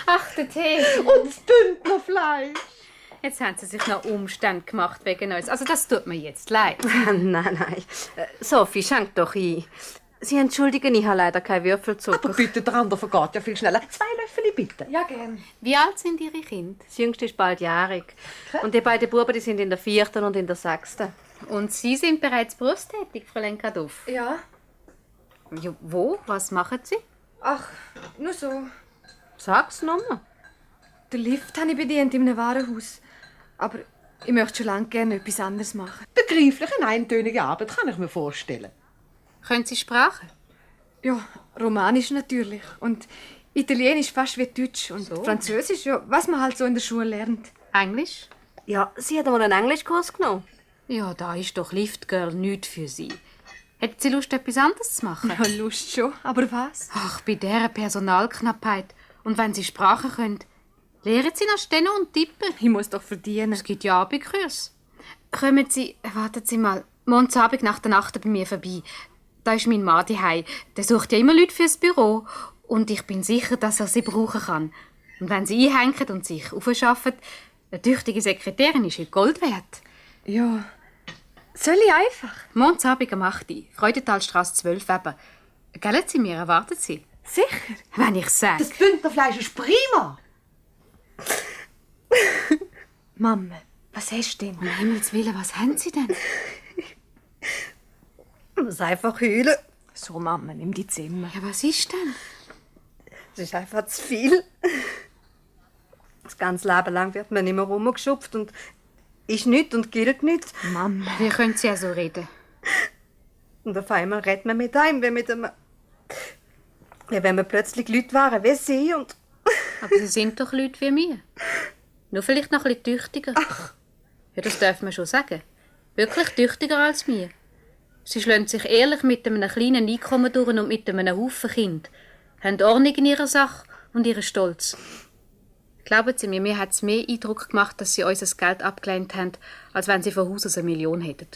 S6: Ach, der Tee.
S17: Und das Bündnerfleisch.
S6: Jetzt haben Sie sich noch Umstände gemacht wegen uns. Also das tut mir jetzt leid.
S16: Nein. Sophie, schenk doch ein. Sie entschuldigen, ich habe leider keinen Würfelzucker.
S17: Aber bitte, der andere vergeht ja viel schneller. 2 Löffel bitte.
S16: Ja, gern.
S6: Wie alt sind Ihre Kinder?
S16: Das Jüngste ist bald jährig. Und die beiden Buben die sind in der 4. und in der 6.
S6: Und Sie sind bereits berufstätig, Fräulein Kaduff?
S7: Ja.
S6: Ja, wo? Was machen Sie?
S7: Ach, nur so.
S16: Sag's nochmal.
S7: Den Lift habe ich bedient in einem Warenhaus. Aber ich möchte schon lange gerne etwas anderes machen.
S17: Begreiflich, eine eintönige Arbeit, kann ich mir vorstellen.
S6: Können Sie Sprachen?
S7: Ja, Romanisch natürlich. Und Italienisch fast wie Deutsch. Und Französisch, ja, was man halt so in der Schule lernt.
S6: Englisch?
S16: Ja, sie hat einmal einen Englischkurs genommen.
S6: Ja, da ist doch Liftgirl nichts für Sie. Hätten Sie Lust, etwas anderes zu machen?
S7: Ja, Lust schon. Aber was?
S6: Ach, bei dieser Personalknappheit. Und wenn Sie Sprachen können, lehren Sie noch Steno und Tippen.
S7: Ich muss doch verdienen.
S6: Es gibt ja Abendkurs. Kommen Sie, warten Sie mal, morgen Abend nach der Nacht bei mir vorbei. Da ist mein Mann daheim. Der sucht ja immer Leute fürs Büro. Und ich bin sicher, dass er sie brauchen kann. Und wenn sie einhängen und sich aufschaffen, eine tüchtige Sekretärin ist Gold wert.
S7: Ja. Soll ich einfach?
S6: Morgen Abend um 8 Uhr. Freudentalstrasse 12 eben. Gellen Sie mir, erwarten Sie?
S7: Sicher.
S6: Wenn ich sage.
S17: Das Bündnerfleisch ist prima.
S7: Mama, was hast du denn?
S6: Um Himmels Willen, was haben Sie denn?
S16: Ich muss einfach heulen.
S7: So, Mama, nimm die Zimmer.
S6: Ja, was ist denn?
S16: Es ist einfach zu viel. Das ganze Leben lang wird man immer rumgeschupft und ist nichts und gilt nichts.
S6: Mama, wie können Sie ja so reden?
S16: Und auf einmal redet man mit einem, wie wenn wir plötzlich Leute waren wie sie und...
S6: Aber Sie sind doch Leute wie mir. Nur vielleicht noch ein bisschen tüchtiger.
S16: Ach.
S6: Ja, das darf man schon sagen. Wirklich tüchtiger als mir. Sie schlagen sich ehrlich mit einem kleinen Einkommen durch und mit einem Haufen Kind. Haben Ordnung in ihrer Sache und ihren Stolz. Glauben Sie mir hat es mehr Eindruck gemacht, dass Sie uns das Geld abgelehnt haben, als wenn Sie von Haus aus 1 Million hätten.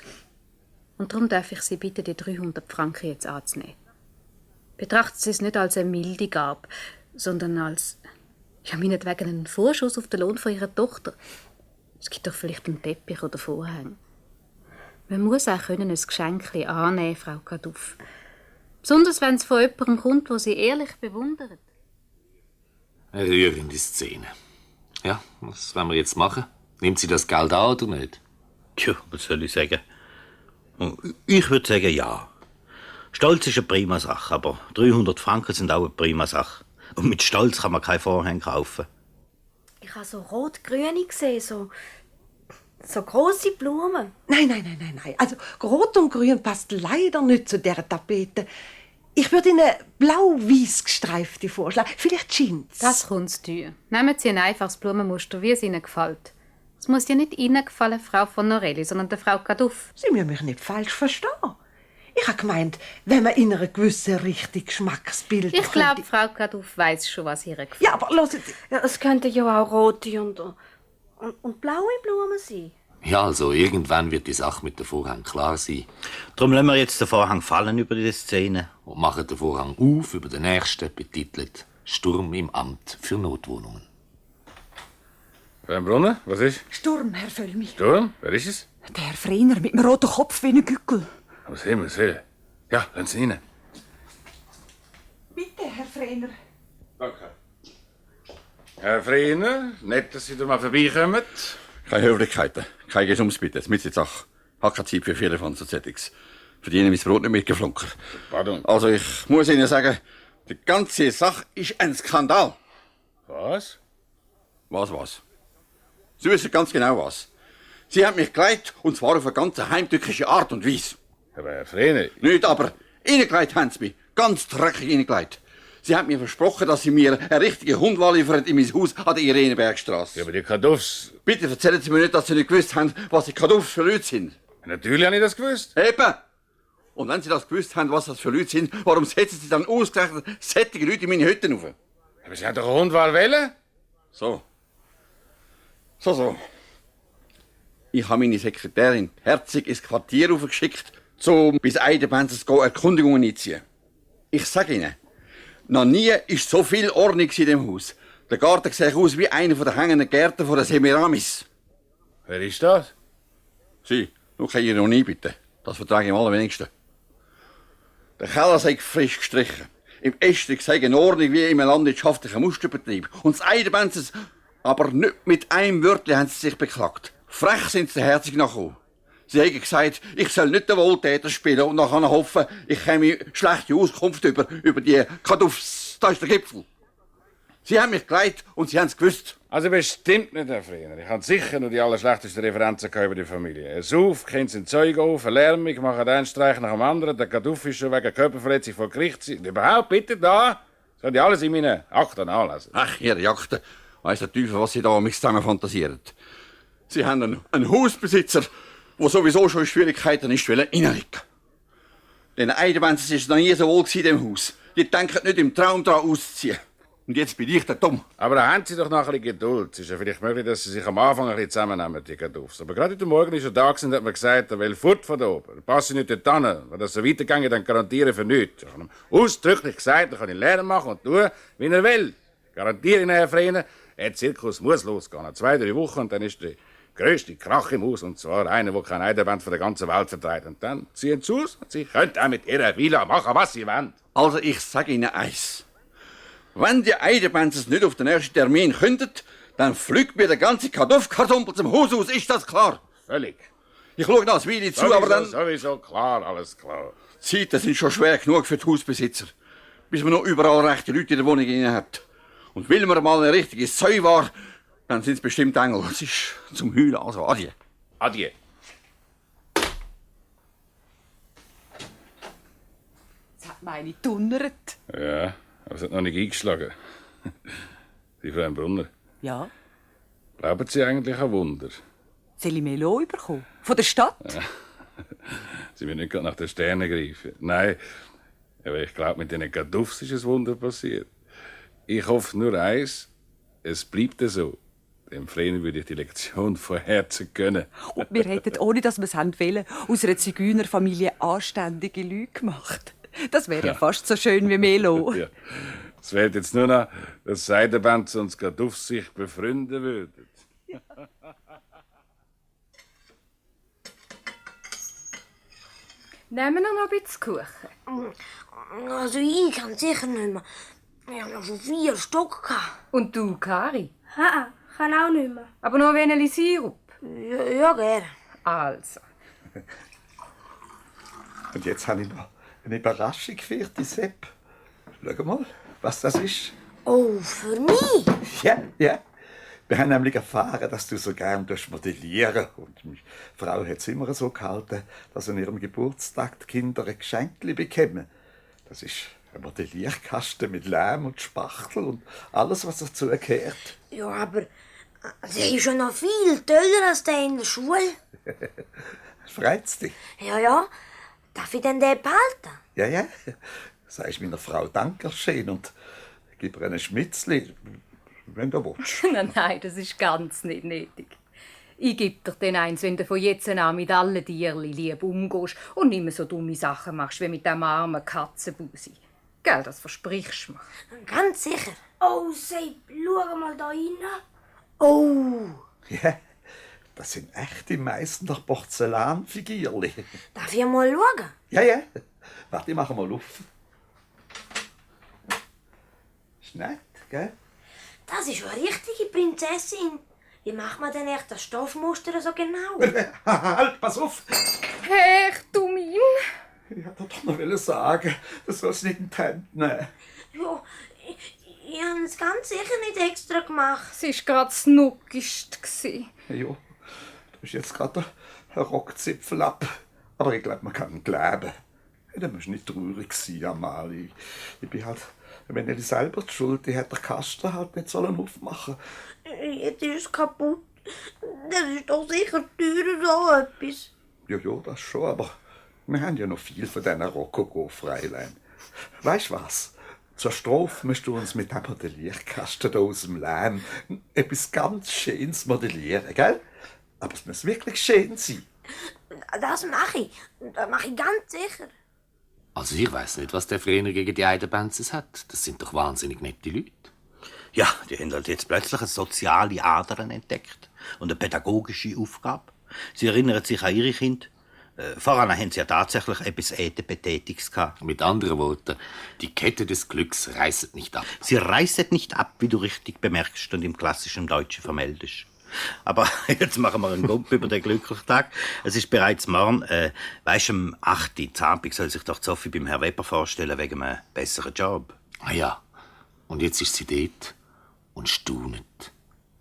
S6: Und darum darf ich Sie bitten, die 300 Franken jetzt anzunehmen. Betrachten Sie es nicht als eine milde Gabe, sondern als, ja, meinetwegen einen Vorschuss auf den Lohn von Ihrer Tochter. Es gibt doch vielleicht einen Teppich oder Vorhang. Man muss auch ein Geschenk annehmen, Frau Kaduff. Besonders wenn es von jemandem kommt, der Sie ehrlich bewundert.
S13: Eine rührende Szene. Ja, was wollen wir jetzt machen? Nimmt sie das Geld an oder nicht?
S14: Tja, was soll ich sagen? Ich würde sagen, ja. Stolz ist eine prima Sache, aber 300 Franken sind auch eine prima Sache. Und mit Stolz kann man kein Vorhang kaufen.
S12: Ich habe so rot-grüne gesehen, so grosse Blumen.
S17: Nein. Also Rot und Grün passt leider nicht zu dieser Tapete. Ich würde Ihnen blau-weiß gestreifte vorschlagen. Vielleicht Jeans.
S6: Das kommt zu teuer. Nehmen Sie ein einfaches Blumenmuster, wie es Ihnen gefällt. Es muss ja nicht Ihnen gefallen, Frau von Norelli, sondern der Frau Kaduff.
S17: Sie müssen mich nicht falsch verstehen. Ich habe gemeint, wenn man in einer gewissen Richtung Geschmacksbild...
S6: Ich glaube, Frau Kaduff weiss schon, was ihr gefällt.
S17: Ja, aber hören Sie...
S16: Ja, es könnte ja auch rote und
S7: Und blaue Blumen sein?
S13: Ja, also irgendwann wird die Sache mit dem Vorhang klar sein.
S14: Darum lassen wir jetzt den Vorhang fallen über die Szene.
S13: Und machen den Vorhang auf über den nächsten, betitelt «Sturm im Amt für Notwohnungen».
S4: Herr Brunner, was ist?
S18: Sturm, Herr Völlmi.
S4: Sturm? Wer ist es?
S18: Der Herr Freiner mit dem roten Kopf wie ein Gückel.
S4: Was Himmels Willen. Ja, lassen Sie rein.
S18: Bitte, Herr Freiner.
S4: Danke. Herr Freiner, nett, dass Sie da mal vorbeikommen.
S8: Keine Höflichkeiten, keine Gesummsbitte. Jetzt müssen Sie auch. Ich habe keine Zeit für viele von so Settings. Verdienen mein Brot nicht mit Geflunker.
S4: Pardon.
S8: Also ich muss Ihnen sagen, die ganze Sache ist ein Skandal.
S4: Was?
S8: Was? Sie wissen ganz genau was. Sie haben mich geleitet, und zwar auf eine ganz heimtückische Art und Weise.
S4: Aber Herr Freiner...
S8: Nicht, aber reingelegt haben Sie mich. Ganz dreckig reingelegt. Sie haben mir versprochen, dass Sie mir einen richtigen Hund liefern in mein Haus an der Irenebergstrasse.
S4: Ja, aber die Kaduffs...
S8: Bitte erzählen Sie mir nicht, dass Sie nicht gewusst haben, was die Kaduffs für Leute sind.
S4: Natürlich habe ich das gewusst.
S8: Eben. Und wenn Sie das gewusst haben, was das für Leute sind, warum setzen Sie dann ausgerechnet sättige Leute in meine Hütten auf?
S4: Aber Sie haben doch einen Hund wählen.
S8: So. Ich habe meine Sekretärin herzig ins Quartier aufgeschickt, um bis Eidenbenzes Erkundigungen einzuziehen. Ich sage Ihnen, noch nie ist so viel Ordnung in dem Haus. Der Garten sieht aus wie einer der hängenden Gärten von der Semiramis.
S4: Wer ist das?
S8: Sie, nur keine Ironie bitte. Das vertrage ich am allerwenigsten. Der Keller sei frisch gestrichen. Im Estrich sei in Ordnung wie im landwirtschaftlichen Musterbetrieb. Und das Eidenbenzes, aber nicht mit einem Wörtchen haben sie sich beklagt. Frech sind sie herzig nachgekommen. Sie haben gesagt, ich soll nicht den Wohltäter spielen und nachher hoffen, ich käme schlechte Auskunft über die Kaduffs. Da ist der Gipfel. Sie haben mich geleitet und Sie haben es gewusst.
S4: Also bestimmt nicht, Herr Freiner. Ich habe sicher nur die allerschlechtesten Referenzen über die Familie. Ein Sauf, Kind sind Zeug auf, eine Lärmung, machen einen Streich nach dem anderen, der Kaduff ist schon wegen Körperverletzung vor Gericht. Überhaupt, bitte, da. Das können die alles in meinen Akten anlesen.
S8: Ach, Ihre Akten. Weiss der Teufel, was Sie da mit zusammen fantasieren. Sie haben einen Hausbesitzer, der sowieso schon in Schwierigkeiten ist, reinlegen. Den Eidenbenzes ist noch nie so wohl in dem Haus. Die denken nicht im Traum daran auszuziehen. Und jetzt bin ich der Dumm.
S4: Aber da haben Sie doch noch ein bisschen Geduld. Es ist ja vielleicht möglich, dass Sie sich am Anfang ein bisschen zusammennehmen, die Kaduffs. Aber gerade heute Morgen ist er da gewesen, hat man gesagt, er will fort von da oben. Passe nicht dort hin. Wenn das so weitergeht, dann garantiere ich für nichts. Ich habe ihm ausdrücklich gesagt, er kann ihn lernen machen und tun, wie er will. Garantiere Ihnen, Herr Freiner, der Zirkus muss losgehen. Nach 2-3 Wochen und dann ist der grösste Krach im Haus. Und zwar einer, der kein Eidenband von der ganzen Welt vertreibt. Und dann ziehen sie aus und Sie können auch mit Ihrer Villa machen, was Sie wollen.
S8: Also ich sage Ihnen eins. Wenn die Eidenbenzes nicht auf den ersten Termin kündet, dann fliegt mir der ganze Kartoffelkartoffel zum Haus aus, ist das klar?
S4: Völlig.
S8: Ich schaue das Weile zu, aber dann...
S4: Sowieso klar, alles klar.
S8: Die Zeiten sind schon schwer genug für die Hausbesitzer, bis man noch überall rechte Leute in der Wohnung rein hat. Und will man mal eine richtige Säu war, dann sind es bestimmt Engel. Es ist zum Heulen, also adieu.
S4: Adieu.
S18: Das hat meine dunnert.
S4: Ja, aber es hat noch nicht eingeschlagen. Die Frau Brunner.
S18: Ja.
S4: Glauben Sie eigentlich an Wunder?
S18: Soll ich mehr Lohn bekommen? Von der Stadt?
S4: Ja. Sie müssen nicht gerade nach den Sternen greifen. Nein, aber ich glaube, mit diesen Kaduffs ist ein Wunder passiert. Ich hoffe nur eins, es bleibt so. Dem Freien würde ich die Lektion von Herzen gönnen.
S18: Und wir hätten, ohne dass wir es wollen, aus einer Zigeunerfamilie anständige Leute gemacht. Das wäre ja fast so schön wie Melo.
S4: Ja. Es wäre jetzt nur noch, dass Seidenband und Kaduff sich befreunden würden. Ja.
S6: Nehmen wir noch ein bisschen Kuchen?
S12: Also ich kann sicher nicht mehr. Ich habe noch schon 4 Stück gehabt.
S6: Und du, Kari?
S7: Ha, kann auch nicht mehr.
S6: Aber noch ein wenig Sirup?
S12: Ja, gerne.
S6: Also.
S8: Und jetzt habe ich noch eine Überraschung für dich, Sepp. Schau mal, was das ist.
S12: Oh, für mich?
S8: Ja. Wir haben nämlich erfahren, dass du so gern modellieren. Und meine Frau hat es immer so gehalten, dass an ihrem Geburtstag die Kinder ein Geschenk bekommen. Das ist ein Modellierkasten mit Lehm und Spachtel und alles, was dazu gehört.
S12: Ja, aber der ist ja noch viel toller als der in der Schule.
S8: Freut's dich?
S12: Ja. Darf ich denn den behalten?
S8: Ja. Sagst meiner Frau Dankeschön und gib ihr einen Schmitzli. wenn du willst.
S6: Nein, das ist ganz nicht nötig. Ich geb dir dann eins, wenn du von jetzt an mit allen Tierli lieb umgehst und nicht mehr so dumme Sachen machst wie mit dem armen Katzenbusi. Gell, das versprichst du mir.
S12: Ganz sicher. Oh, Sepp, schau mal da rein. Oh,
S8: Ja, das sind echte Meißner Porzellanfigürli.
S12: darf ich mal schauen?
S8: Ja. Warte, ich mache mal auf. Ist nett, gell?
S12: Das ist eine richtige Prinzessin. Wie macht man denn echt das Stoffmuster so genau?
S8: Halt, pass auf!
S7: Hey, du mein.
S8: Ich wollte doch noch sagen, du sollst nicht in die Hände nehmen.
S12: Ja, ich habe es ganz sicher nicht extra gemacht.
S7: Sie war gerade das Nuckigste.
S8: Ja, du hast jetzt gerade einen Rockzipfel ab. Aber ich glaube, man kann ihn kleben. Ja, da musst du nicht traurig sein, Amalie. Ich bin halt, wenn er selber die Schuld, die hätte der Kasten halt nicht sollen aufmachen.
S12: Jetzt ist es kaputt. Das ist doch sicher teurer so etwas.
S8: Ja, das schon, aber wir haben ja noch viel von diesen Rokoko-Fräulein. Weißt du was? Zur Strophe musst du uns mit dem Modellierkasten hier aus dem Lärm etwas ganz Schönes modellieren, gell? Aber es muss wirklich schön sein.
S12: Das mache ich. Das mache ich ganz sicher.
S13: Also ich weiss nicht, was der Frener gegen die Eidenbenzes hat. Das sind doch wahnsinnig nette Leute.
S14: Ja, die haben halt jetzt plötzlich eine soziale Adern entdeckt und eine pädagogische Aufgabe. Sie erinnern sich an ihre Kinder. Voran haben sie ja tatsächlich etwas Ätherbetätiges gehabt.
S13: Mit anderen Worten, die Kette des Glücks reißt nicht ab.
S14: Sie reißt nicht ab, wie du richtig bemerkst und im klassischen Deutschen vermeldest. Aber jetzt machen wir einen Gump über den glücklichen Tag. Es ist bereits morgen. Weisst du, am 8. Uhr Abend soll sich doch Sophie beim Herrn Weber vorstellen wegen einem besseren Job.
S13: Ah ja, und jetzt ist sie dort und staunet,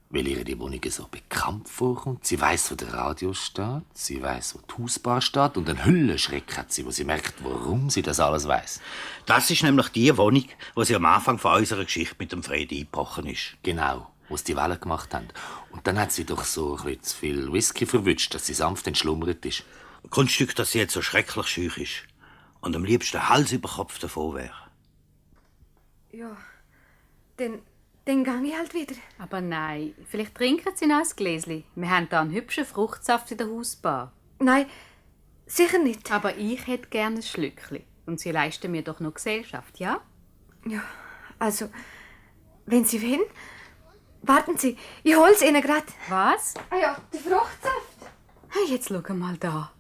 S13: weil ihr die Wohnung so bekannt vorkommt. Sie weiss, wo der Radio steht, sie weiss, wo die Hausbar steht und einen Hüllenschreck hat sie, wo sie merkt, warum sie das alles weiss.
S14: Das ist nämlich die Wohnung, wo sie am Anfang von unserer Geschichte mit dem Fred eingebrochen ist.
S13: Genau, wo sie die Wellen gemacht haben. Und dann hat sie doch so ein bisschen zu viel Whisky verwünscht, dass sie sanft entschlummert ist.
S14: Kunststück, dass sie jetzt so schrecklich schüch ist und am liebsten Hals über Kopf davon wäre.
S7: Ja, dann gang ich halt wieder.
S6: Aber nein, vielleicht trinken sie noch ein Gläschen. Wir haben da einen hübschen Fruchtsaft in der Hausbar.
S7: Nein, sicher nicht.
S6: Aber ich hätte gerne ein Schlückchen. Und sie leisten mir doch noch Gesellschaft, ja?
S7: Ja, also, wenn Sie wollen, warten Sie, ich hol's Ihnen grad.
S6: Was?
S7: Ah ja, der Fruchtsaft.
S6: Hey, jetzt schau mal da.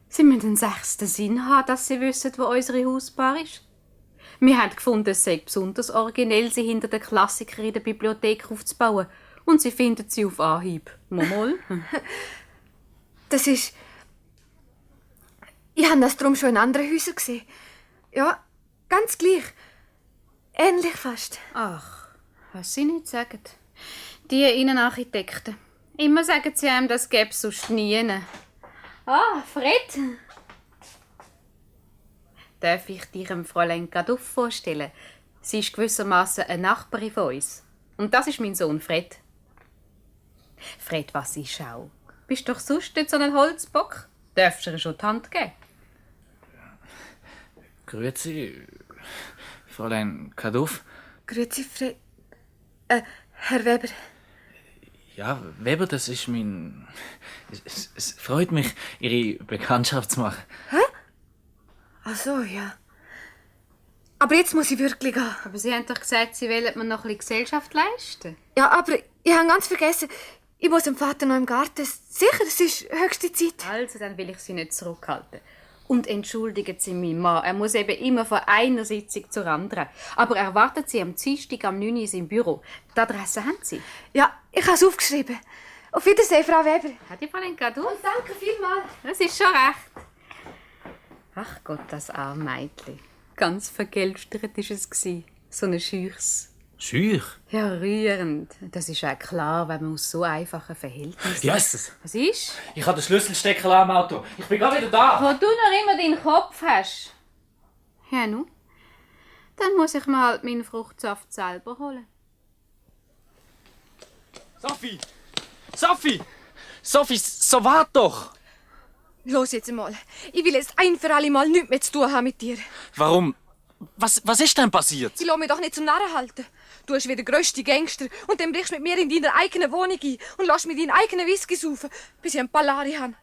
S6: Sie müssen den 6. Sinn haben, dass sie wissen, wo unsere Hausbar ist. Wir haben gefunden, es sei besonders originell, sie hinter den Klassikern in der Bibliothek aufzubauen. Und sie finden sie auf Anhieb. Mal.
S7: Das ist... Ich habe das drum schon in anderen Häusern gesehen. Ja, ganz gleich. Ähnlich fast.
S6: Ach, was sie nicht sagen. Die Innenarchitekten. Immer sagen sie einem, das gäbe es sonst nie. Ah, Fred. Darf ich dir Fräulein Gaduff vorstellen? Sie ist gewissermaßen eine Nachbarin von uns. Und das ist mein Sohn Fred. Fred, was ist auch? Bist doch sonst nicht so ein Holzbock? Darfst du ihr schon die Hand geben?
S19: Grüezi, Fräulein Gaduff.
S7: Grüezi, Fred. Herr Weber.
S19: Ja, Weber, das ist mein... Es freut mich, Ihre Bekanntschaft zu machen.
S7: Hä? Ach so, ja. Aber jetzt muss ich wirklich gehen.
S6: Aber Sie haben doch gesagt, Sie wollen mir noch ein bisschen Gesellschaft leisten.
S7: Ja, aber ich habe ganz vergessen, ich muss dem Vater noch im Garten. Sicher, es ist höchste Zeit.
S6: Also, dann will ich Sie nicht zurückhalten. Und entschuldigen Sie meinen Mann, er muss eben immer von einer Sitzung zur anderen. Aber erwartet Sie am Dienstag am 9 Uhr in seinem Büro. Die Adresse haben Sie?
S7: Ja, ich habe es aufgeschrieben. Auf Wiedersehen, Frau Weber.
S6: Hat die Fräulein Gaduff?
S7: Und danke vielmals.
S6: Das ist schon recht. Ach Gott, das arme Mädchen. Ganz vergelstert war es. So ein Scheuchs.
S19: Scheuch?
S6: Ja, rührend. Das ist auch klar, wenn man aus so einfachen Verhältnissen...
S19: Jesus!
S6: Was ist?
S19: Ich habe den Schlüsselstecker am Auto. Ich bin gerade wieder da.
S6: Wo du noch immer deinen Kopf hast. Ja, nun. Dann muss ich mir halt meinen Fruchtsaft selber holen.
S19: Sophie! Sophie! Sophie, so wart doch!
S7: Los jetzt mal. Ich will jetzt ein für alle Mal nichts mehr zu tun haben mit dir.
S19: Warum Was ist denn passiert?
S7: Sie lassen mich doch nicht zum Narren halten. Du bist wie der grösste Gangster und dann brichst du mit mir in deine eigene Wohnung ein und lässt mir deinen eigenen Whisky saufen, bis ich einen Pallari habe.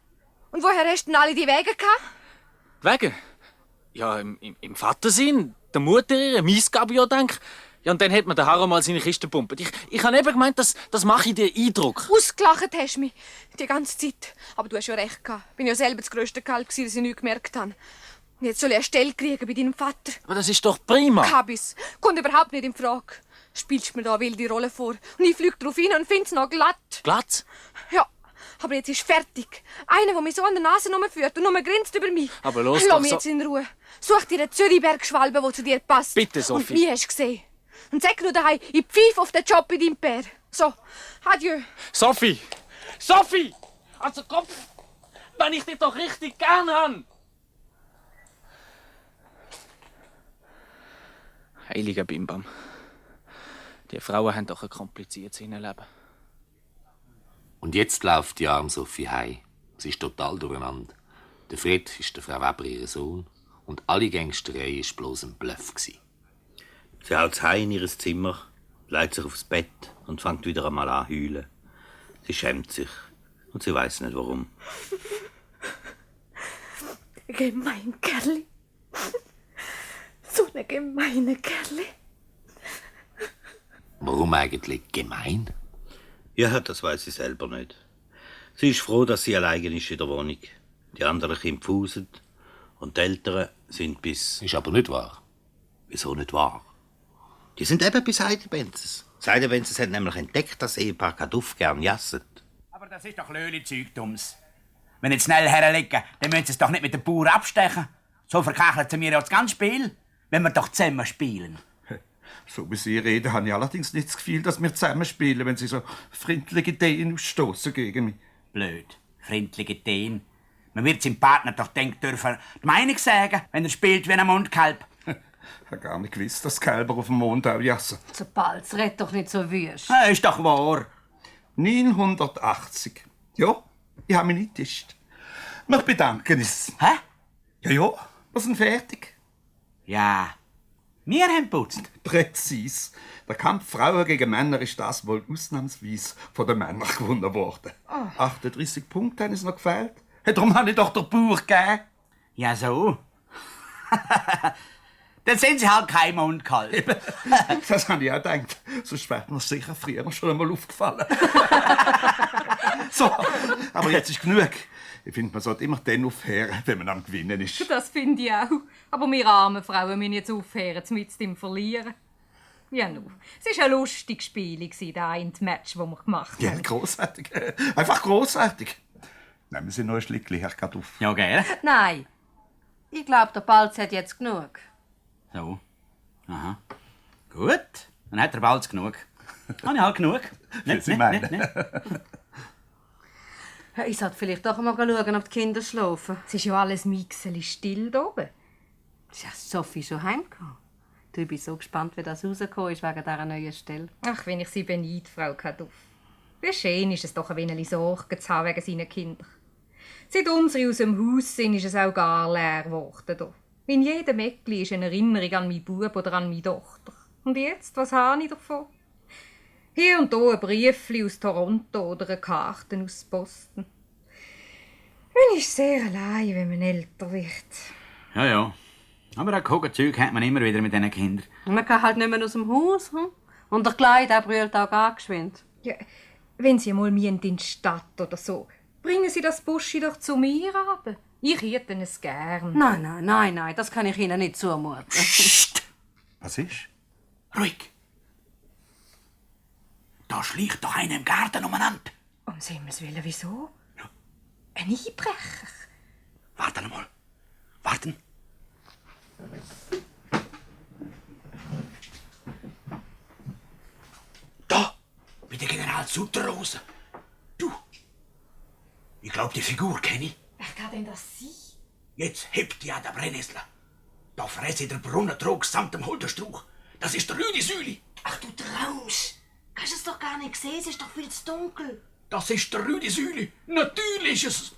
S7: Und woher hast du denn alle die Wege gehabt?
S19: Wegen? Ja, im Vater sein, der Mutter, ihre Missgabe, ja, denk. Ja, und dann hat mir der Harro mal seine Kiste gepumpt. Ich habe eben gemeint, das mache ich dir Eindruck.
S7: Ausgelacht hast du mich. Die ganze Zeit. Aber du hast ja recht gehabt. Bin ja selber das grösste Kalb gewesen, dass ich nichts gemerkt habe. Und jetzt soll ich eine Stelle kriegen bei deinem Vater.
S19: Aber das ist doch prima.
S7: Kabis. Kommt überhaupt nicht in Frage. Spielst mir da wilde Rolle vor. Und ich fliege drauf hin und find's noch glatt.
S19: Glatt?
S7: Ja. Aber jetzt ist fertig. Einer, der mich so an der Nase rumführt und nur grinst über mich.
S19: Aber los
S7: Lass
S19: doch,
S7: mich jetzt in Ruhe. Such dir eine Zürichberg-Schwalbe, die zu dir passt.
S19: Bitte, Sophie.
S7: Und mich hast du gesehen. Und sag nur daheim, ich pfeife auf den Job in deinem Bär. So, adieu.
S19: Sophie! Sophie! Also Kopf, wenn ich dich doch richtig gern habe! Heiliger Bimbam. Die Frauen haben doch ein kompliziertes Innenleben.
S13: Und jetzt läuft die arme Sophie heim. Sie ist total durcheinander. Der Fred ist der Frau Weber ihr Sohn und alle Gangsterei war bloß ein Bluff.
S14: Sie haut heim in ihr Zimmer, legt sich aufs Bett und fängt wieder einmal an zu heulen. Sie schämt sich und sie weiß nicht warum.
S7: Gemein Kerli. So eine gemeine Kerli.
S13: Warum eigentlich gemein?
S14: Ja, das weiß sie selber nicht. Sie ist froh, dass sie allein ist in der Wohnung. Die anderen Kinder pfusen und die Eltern sind bis...
S13: Ist aber nicht wahr.
S14: Wieso nicht wahr? Die sind eben bis Seidebenzes. Seidebenzes hat nämlich entdeckt, dass Ehepaar Kaduff gern jasset.
S5: Aber das ist doch Löhli-Zeugtums. Wenn jetzt schnell herlegen, dann müssen sie es doch nicht mit dem Bauer abstechen. So verkacheln sie mir ja das ganze Spiel, wenn wir doch zusammen spielen.
S8: So wie Sie reden, habe ich allerdings nicht das Gefühl, dass wir zusammen spielen, wenn Sie so freundliche Ideen ausstoßen gegen mich.
S5: Blöd. Freundliche Ideen. Man wird seinem Partner doch denken dürfen, die Meinung sagen, wenn er spielt wie ein Mundkalb.
S8: Ich habe gar nicht gewusst, dass Kälber auf dem Mond auch jassen.
S16: Sobald, red doch nicht so wüst.
S5: Ja, ist doch wahr.
S8: 980. Ja, ich habe mich nicht getischt. Wir bedanken uns.
S5: Hä?
S8: Ja, wir sind fertig.
S5: Ja, wir haben geputzt.
S8: Präzis. Der Kampf Frauen gegen Männer ist das wohl ausnahmsweise von den Männern gewonnen worden. 38 Punkte haben es noch gefehlt. Darum habe ich doch den Bauer gegeben.
S5: Ja, so. Dann sind sie halt kein Mundkalb.
S8: Das habe ich auch gedacht. Sonst wäre mir sicher früher schon einmal aufgefallen. So, aber jetzt ist genug. Ich finde, man sollte immer dann aufhören, wenn man am Gewinnen ist.
S6: Das finde ich auch. Aber wir armen Frauen müssen jetzt aufhören, mit dem Verlieren. Ja, nu. Es war ein lustiges Spiel, das eine Match, das wir gemacht haben.
S8: Ja, grossartig. Einfach grossartig. Nehmen Sie noch ein Schlickchen, Herr Kaduff.
S5: Ja, gell?
S16: Nein. Ich glaube, der Balz hat jetzt genug.
S5: So. Aha. Gut. Dann hat der Balz genug. Habe ich halt genug.
S8: Wie Sie meinen.
S16: Ja, ich sollte vielleicht doch mal schauen, ob die Kinder schlafen.
S6: Es ist ja alles mixeli still da oben.
S16: Ist ja Sophie schon heimgekommen? Du, ich bin so gespannt, wie das rausgekommen ist wegen dieser neuen Stelle.
S6: Ach, wenn ich sie beneide, Frau Kaduff. Wie schön ist es doch, ein wenig Sorgen zu haben wegen seinen Kindern. Seit unsere aus dem Haus sind, ist es auch gar leer geworden. In jedem Eckli ist eine Erinnerung an meinen Bub oder an meine Tochter. Und jetzt, was habe ich davon? Hier und da ein Briefchen aus Toronto oder eine Karte aus Boston. Man ist sehr allein, wenn man älter wird.
S5: Ja, ja. Aber auch Kogenzeug hat man immer wieder mit diesen Kindern.
S16: Man kann halt nicht mehr aus dem Haus. Und der Kleid brüllt auch gar geschwind.
S6: Ja, wenn Sie mal in die Stadt oder so, bringen Sie das Buschi doch zu mir runter. Ich hätte es gern.
S16: Nein, das kann ich Ihnen nicht zumuten.
S5: Psst!
S8: Was ist?
S5: Ruhig. Da schleicht doch einer im Garten umeinander.
S6: Um Himmels Willen, wieso? Ja. Ein Einbrecher.
S5: Warten mal. Warten. Da, bei der General Sutterrose. Du, ich glaub, die Figur kenne ich.
S6: Wer kann denn das sein?
S5: Jetzt hebt ja der Brennnessler. Da fresse der Brunnentrog samt dem Holderstrauch. Das ist der Rüdi Süli.
S12: Ach, du traumst. Kannst du es doch gar nicht sehen, es ist doch viel zu dunkel.
S5: Das ist der Rüdi Süli. Natürlich ist es.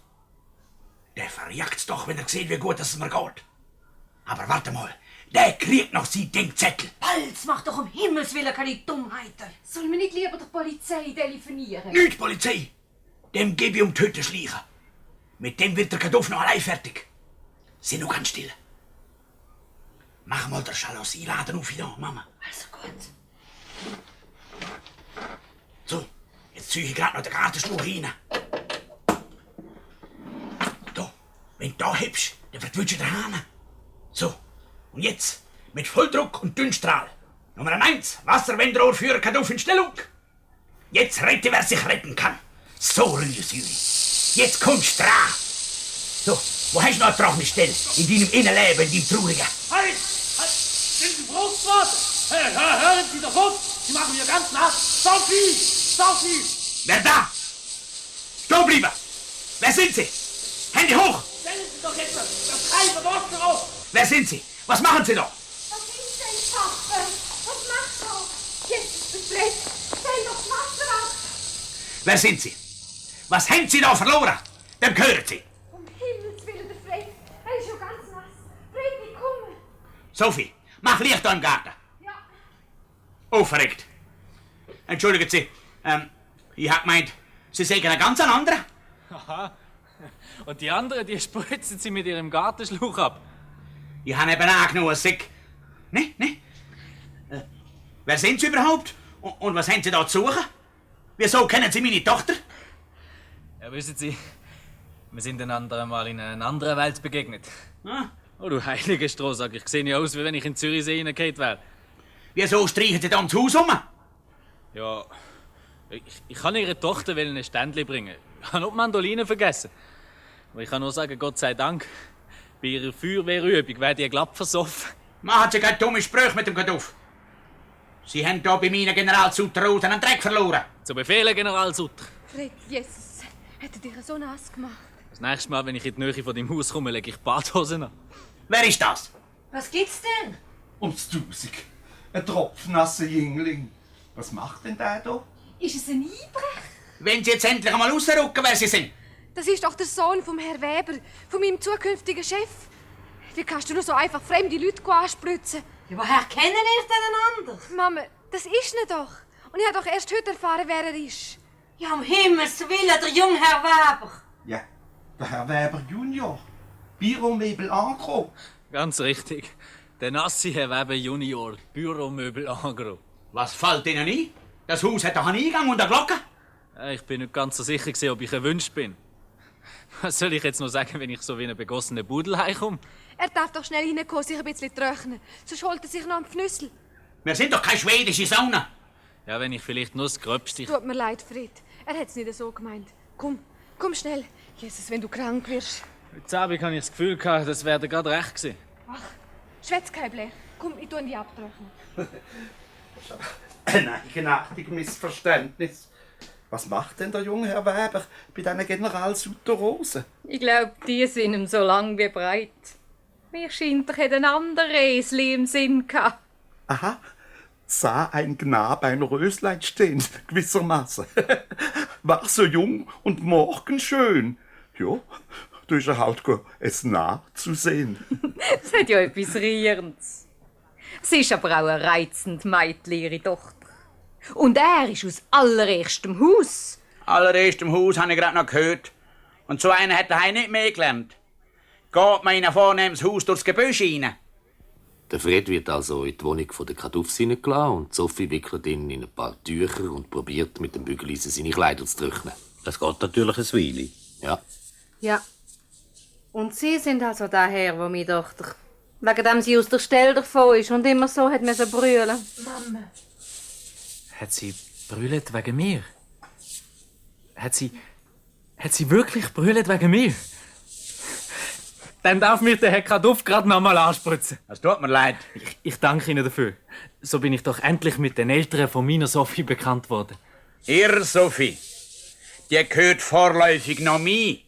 S5: Der verjagt's doch, wenn er sieht, wie gut es mir geht. Aber warte mal, der kriegt noch seinen Denkzettel.
S16: Hals, mach doch um Himmels Willen keine Dummheiten. Sollen wir nicht lieber der Polizei telefonieren?
S5: Nicht Polizei! Dem gebe ich Töten schleichen. Mit dem wird der Kartoffel noch allein fertig. Sei nur ganz still. Mach mal der Jalousie, laden auf wieder, Mama.
S16: Also gut.
S5: So, jetzt ziehe ich gerade noch den Gartenstuhl rein. Da, wenn du da hebst, dann vertwitscht der Hahn. So, und jetzt mit Volldruck und Dünnstrahl. Nummer 1, Wasserwendrohr für Kartoffelstellung. Jetzt rette, wer sich retten kann. So, Rührsüri. Jetzt kommst du dran. So, wo hast du noch eine trockene Stelle? In deinem Innenleben, in deinem Traurigen.
S19: Halt! Sind Sie Brustwort? Hören Sie doch auf! Sie machen mir ganz nass! Sophie! Sophie!
S5: Wer da? Stehen bleiben! Wer sind Sie? Hände hoch!
S19: Stellen Sie doch jetzt das Teil Wasser auf!
S5: Wer sind Sie? Was machen Sie da?
S12: Was ist denn, Papa? Was machst du? Jetzt ist es blöd. Stell doch das Wasser ab.
S5: Wer sind Sie? Was haben Sie da verloren? Dem gehören Sie.
S12: Um Himmels Willen, der Fred. Er ist schon ganz nass. Fred, komm.
S5: Sophie, mach Licht da im Garten.
S12: Ja.
S5: Oh, verreckt. Entschuldigen Sie, ich hab gemeint, Sie sägen einen ganz anderen.
S19: Aha. Und die anderen, die spritzen Sie mit Ihrem Gartenschlauch ab.
S5: Ich habe eben angenommen, einen Säck. Ne? Wer sind Sie überhaupt? Und was haben Sie da zu suchen? Wieso kennen Sie meine Tochter?
S19: Ja, wissen Sie, wir sind einander einmal in einer anderen Welt begegnet.
S5: Ah.
S19: Oh, du heilige Strohsack, ich sehe nicht aus, wie wenn ich in Zürichsee reingefallen wäre.
S5: Wieso streichen Sie da ums Haus rum?
S19: Ja, ich kann Ihre Tochter ein Ständchen bringen. Ich habe noch die Mandoline vergessen. Aber ich kann nur sagen, Gott sei Dank, bei Ihrer Feuerwehrübung werde ich glatt versoffen.
S5: Man hat sich keine dumme Sprüche mit dem Kartoffel. Sie haben hier bei meinen General Sutter einen Dreck verloren.
S19: Zu Befehl, General Sutter.
S7: Fred, Jesus, hat er dich so nass gemacht?
S19: Das nächste Mal, wenn ich in die Nähe von deinem Haus komme, lege ich die Badhosen an.
S5: Wer ist das?
S16: Was gibt's denn?
S8: Ums 1000. Ein tropfnasser Jüngling. Was macht denn der da?
S7: Ist es ein Einbrecher?
S5: Wenn Sie jetzt endlich einmal rausrücken, wer Sie sind.
S7: Das ist doch der Sohn vom Herrn Weber, von meinem zukünftigen Chef. Wie kannst du nur so einfach fremde Leute anspritzen?
S16: Ja, woher kennen ihr denn einander?
S7: Mama, das ist er doch. Und ich habe doch erst heute erfahren, wer er ist.
S16: Ja, um Himmels Willen, der junge Herr Weber.
S8: Ja, der Herr Weber Junior. Büromöbel angekommen.
S19: Ganz richtig. Der nasse Herr Weber Junior, Büromöbel Agro.
S5: Was fällt Ihnen ein? Das Haus hat doch einen Eingang und eine Glocke.
S19: Ich bin nicht ganz so sicher gewesen, ob ich erwünscht bin. Was soll ich jetzt noch sagen, wenn ich so wie ein begossener Budel heimkomme?
S7: Er darf doch schnell reinkommen, sich ein bisschen trocknen. Sonst holt er sich noch einen Pfnüssel.
S5: Wir sind doch keine schwedische Sauna.
S19: Ja, wenn ich vielleicht nur das Gröbste...
S7: Tut mir leid, Fred. Er hat es nicht so gemeint. Komm schnell. Jesus, wenn du krank wirst.
S19: Heute Abend habe ich das Gefühl gehabt, das wäre gerade recht gewesen.
S7: Ach, schwätz kein Blech. Komm, ich tue dich abtrocknen.
S8: Ein eigenartiges Missverständnis. Was macht denn der junge Herr Weber bei diesen General Sutter Rosen?
S6: Ich glaube, die sind ihm so lang wie breit. Mir scheint, er hätte einen anderen Esli im Sinn gehabt.
S8: Aha, sah ein Knabe ein Röslein stehen, gewissermaßen. War so jung und morgen schön. Ja, da ist er halt es nah zu sehen.
S6: Das hat ja etwas Rührendes. Sie ist aber auch eine reizende Mädchen, ihre Tochter. Und er ist aus allererstem Haus.
S5: Allererstem Haus habe ich gerade noch gehört. Und so einen hat er nicht mehr gelernt. Geht man in ein vornehmes Haus durchs Gebüsch rein.
S13: Der Fred wird also in die Wohnung der Kartuffs hineingelassen und Sophie wickelt ihn in ein paar Tücher und probiert mit dem Bügeleisen seine Kleider zu trocknen.
S14: Das geht natürlich ein Weile.
S13: Ja.
S16: Ja. Und Sie sind also daher, wo meine Tochter, wegen dem sie aus der Stelle davon ist und immer so hat müssen brüllen.
S7: Mama.
S19: Hat sie brüllt wegen mir? Hat sie wirklich brüllt wegen mir? Dann darf mich der Herr Kartoff gerade noch mal anspritzen.
S5: Es tut mir leid.
S19: Ich danke Ihnen dafür. So bin ich doch endlich mit den Eltern von meiner Sophie bekannt worden.
S5: Ihr Sophie, die gehört vorläufig noch mir.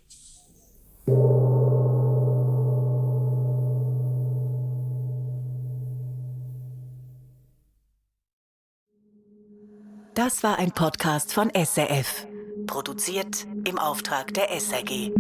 S20: Das war ein Podcast von SRF. Produziert im Auftrag der SRG.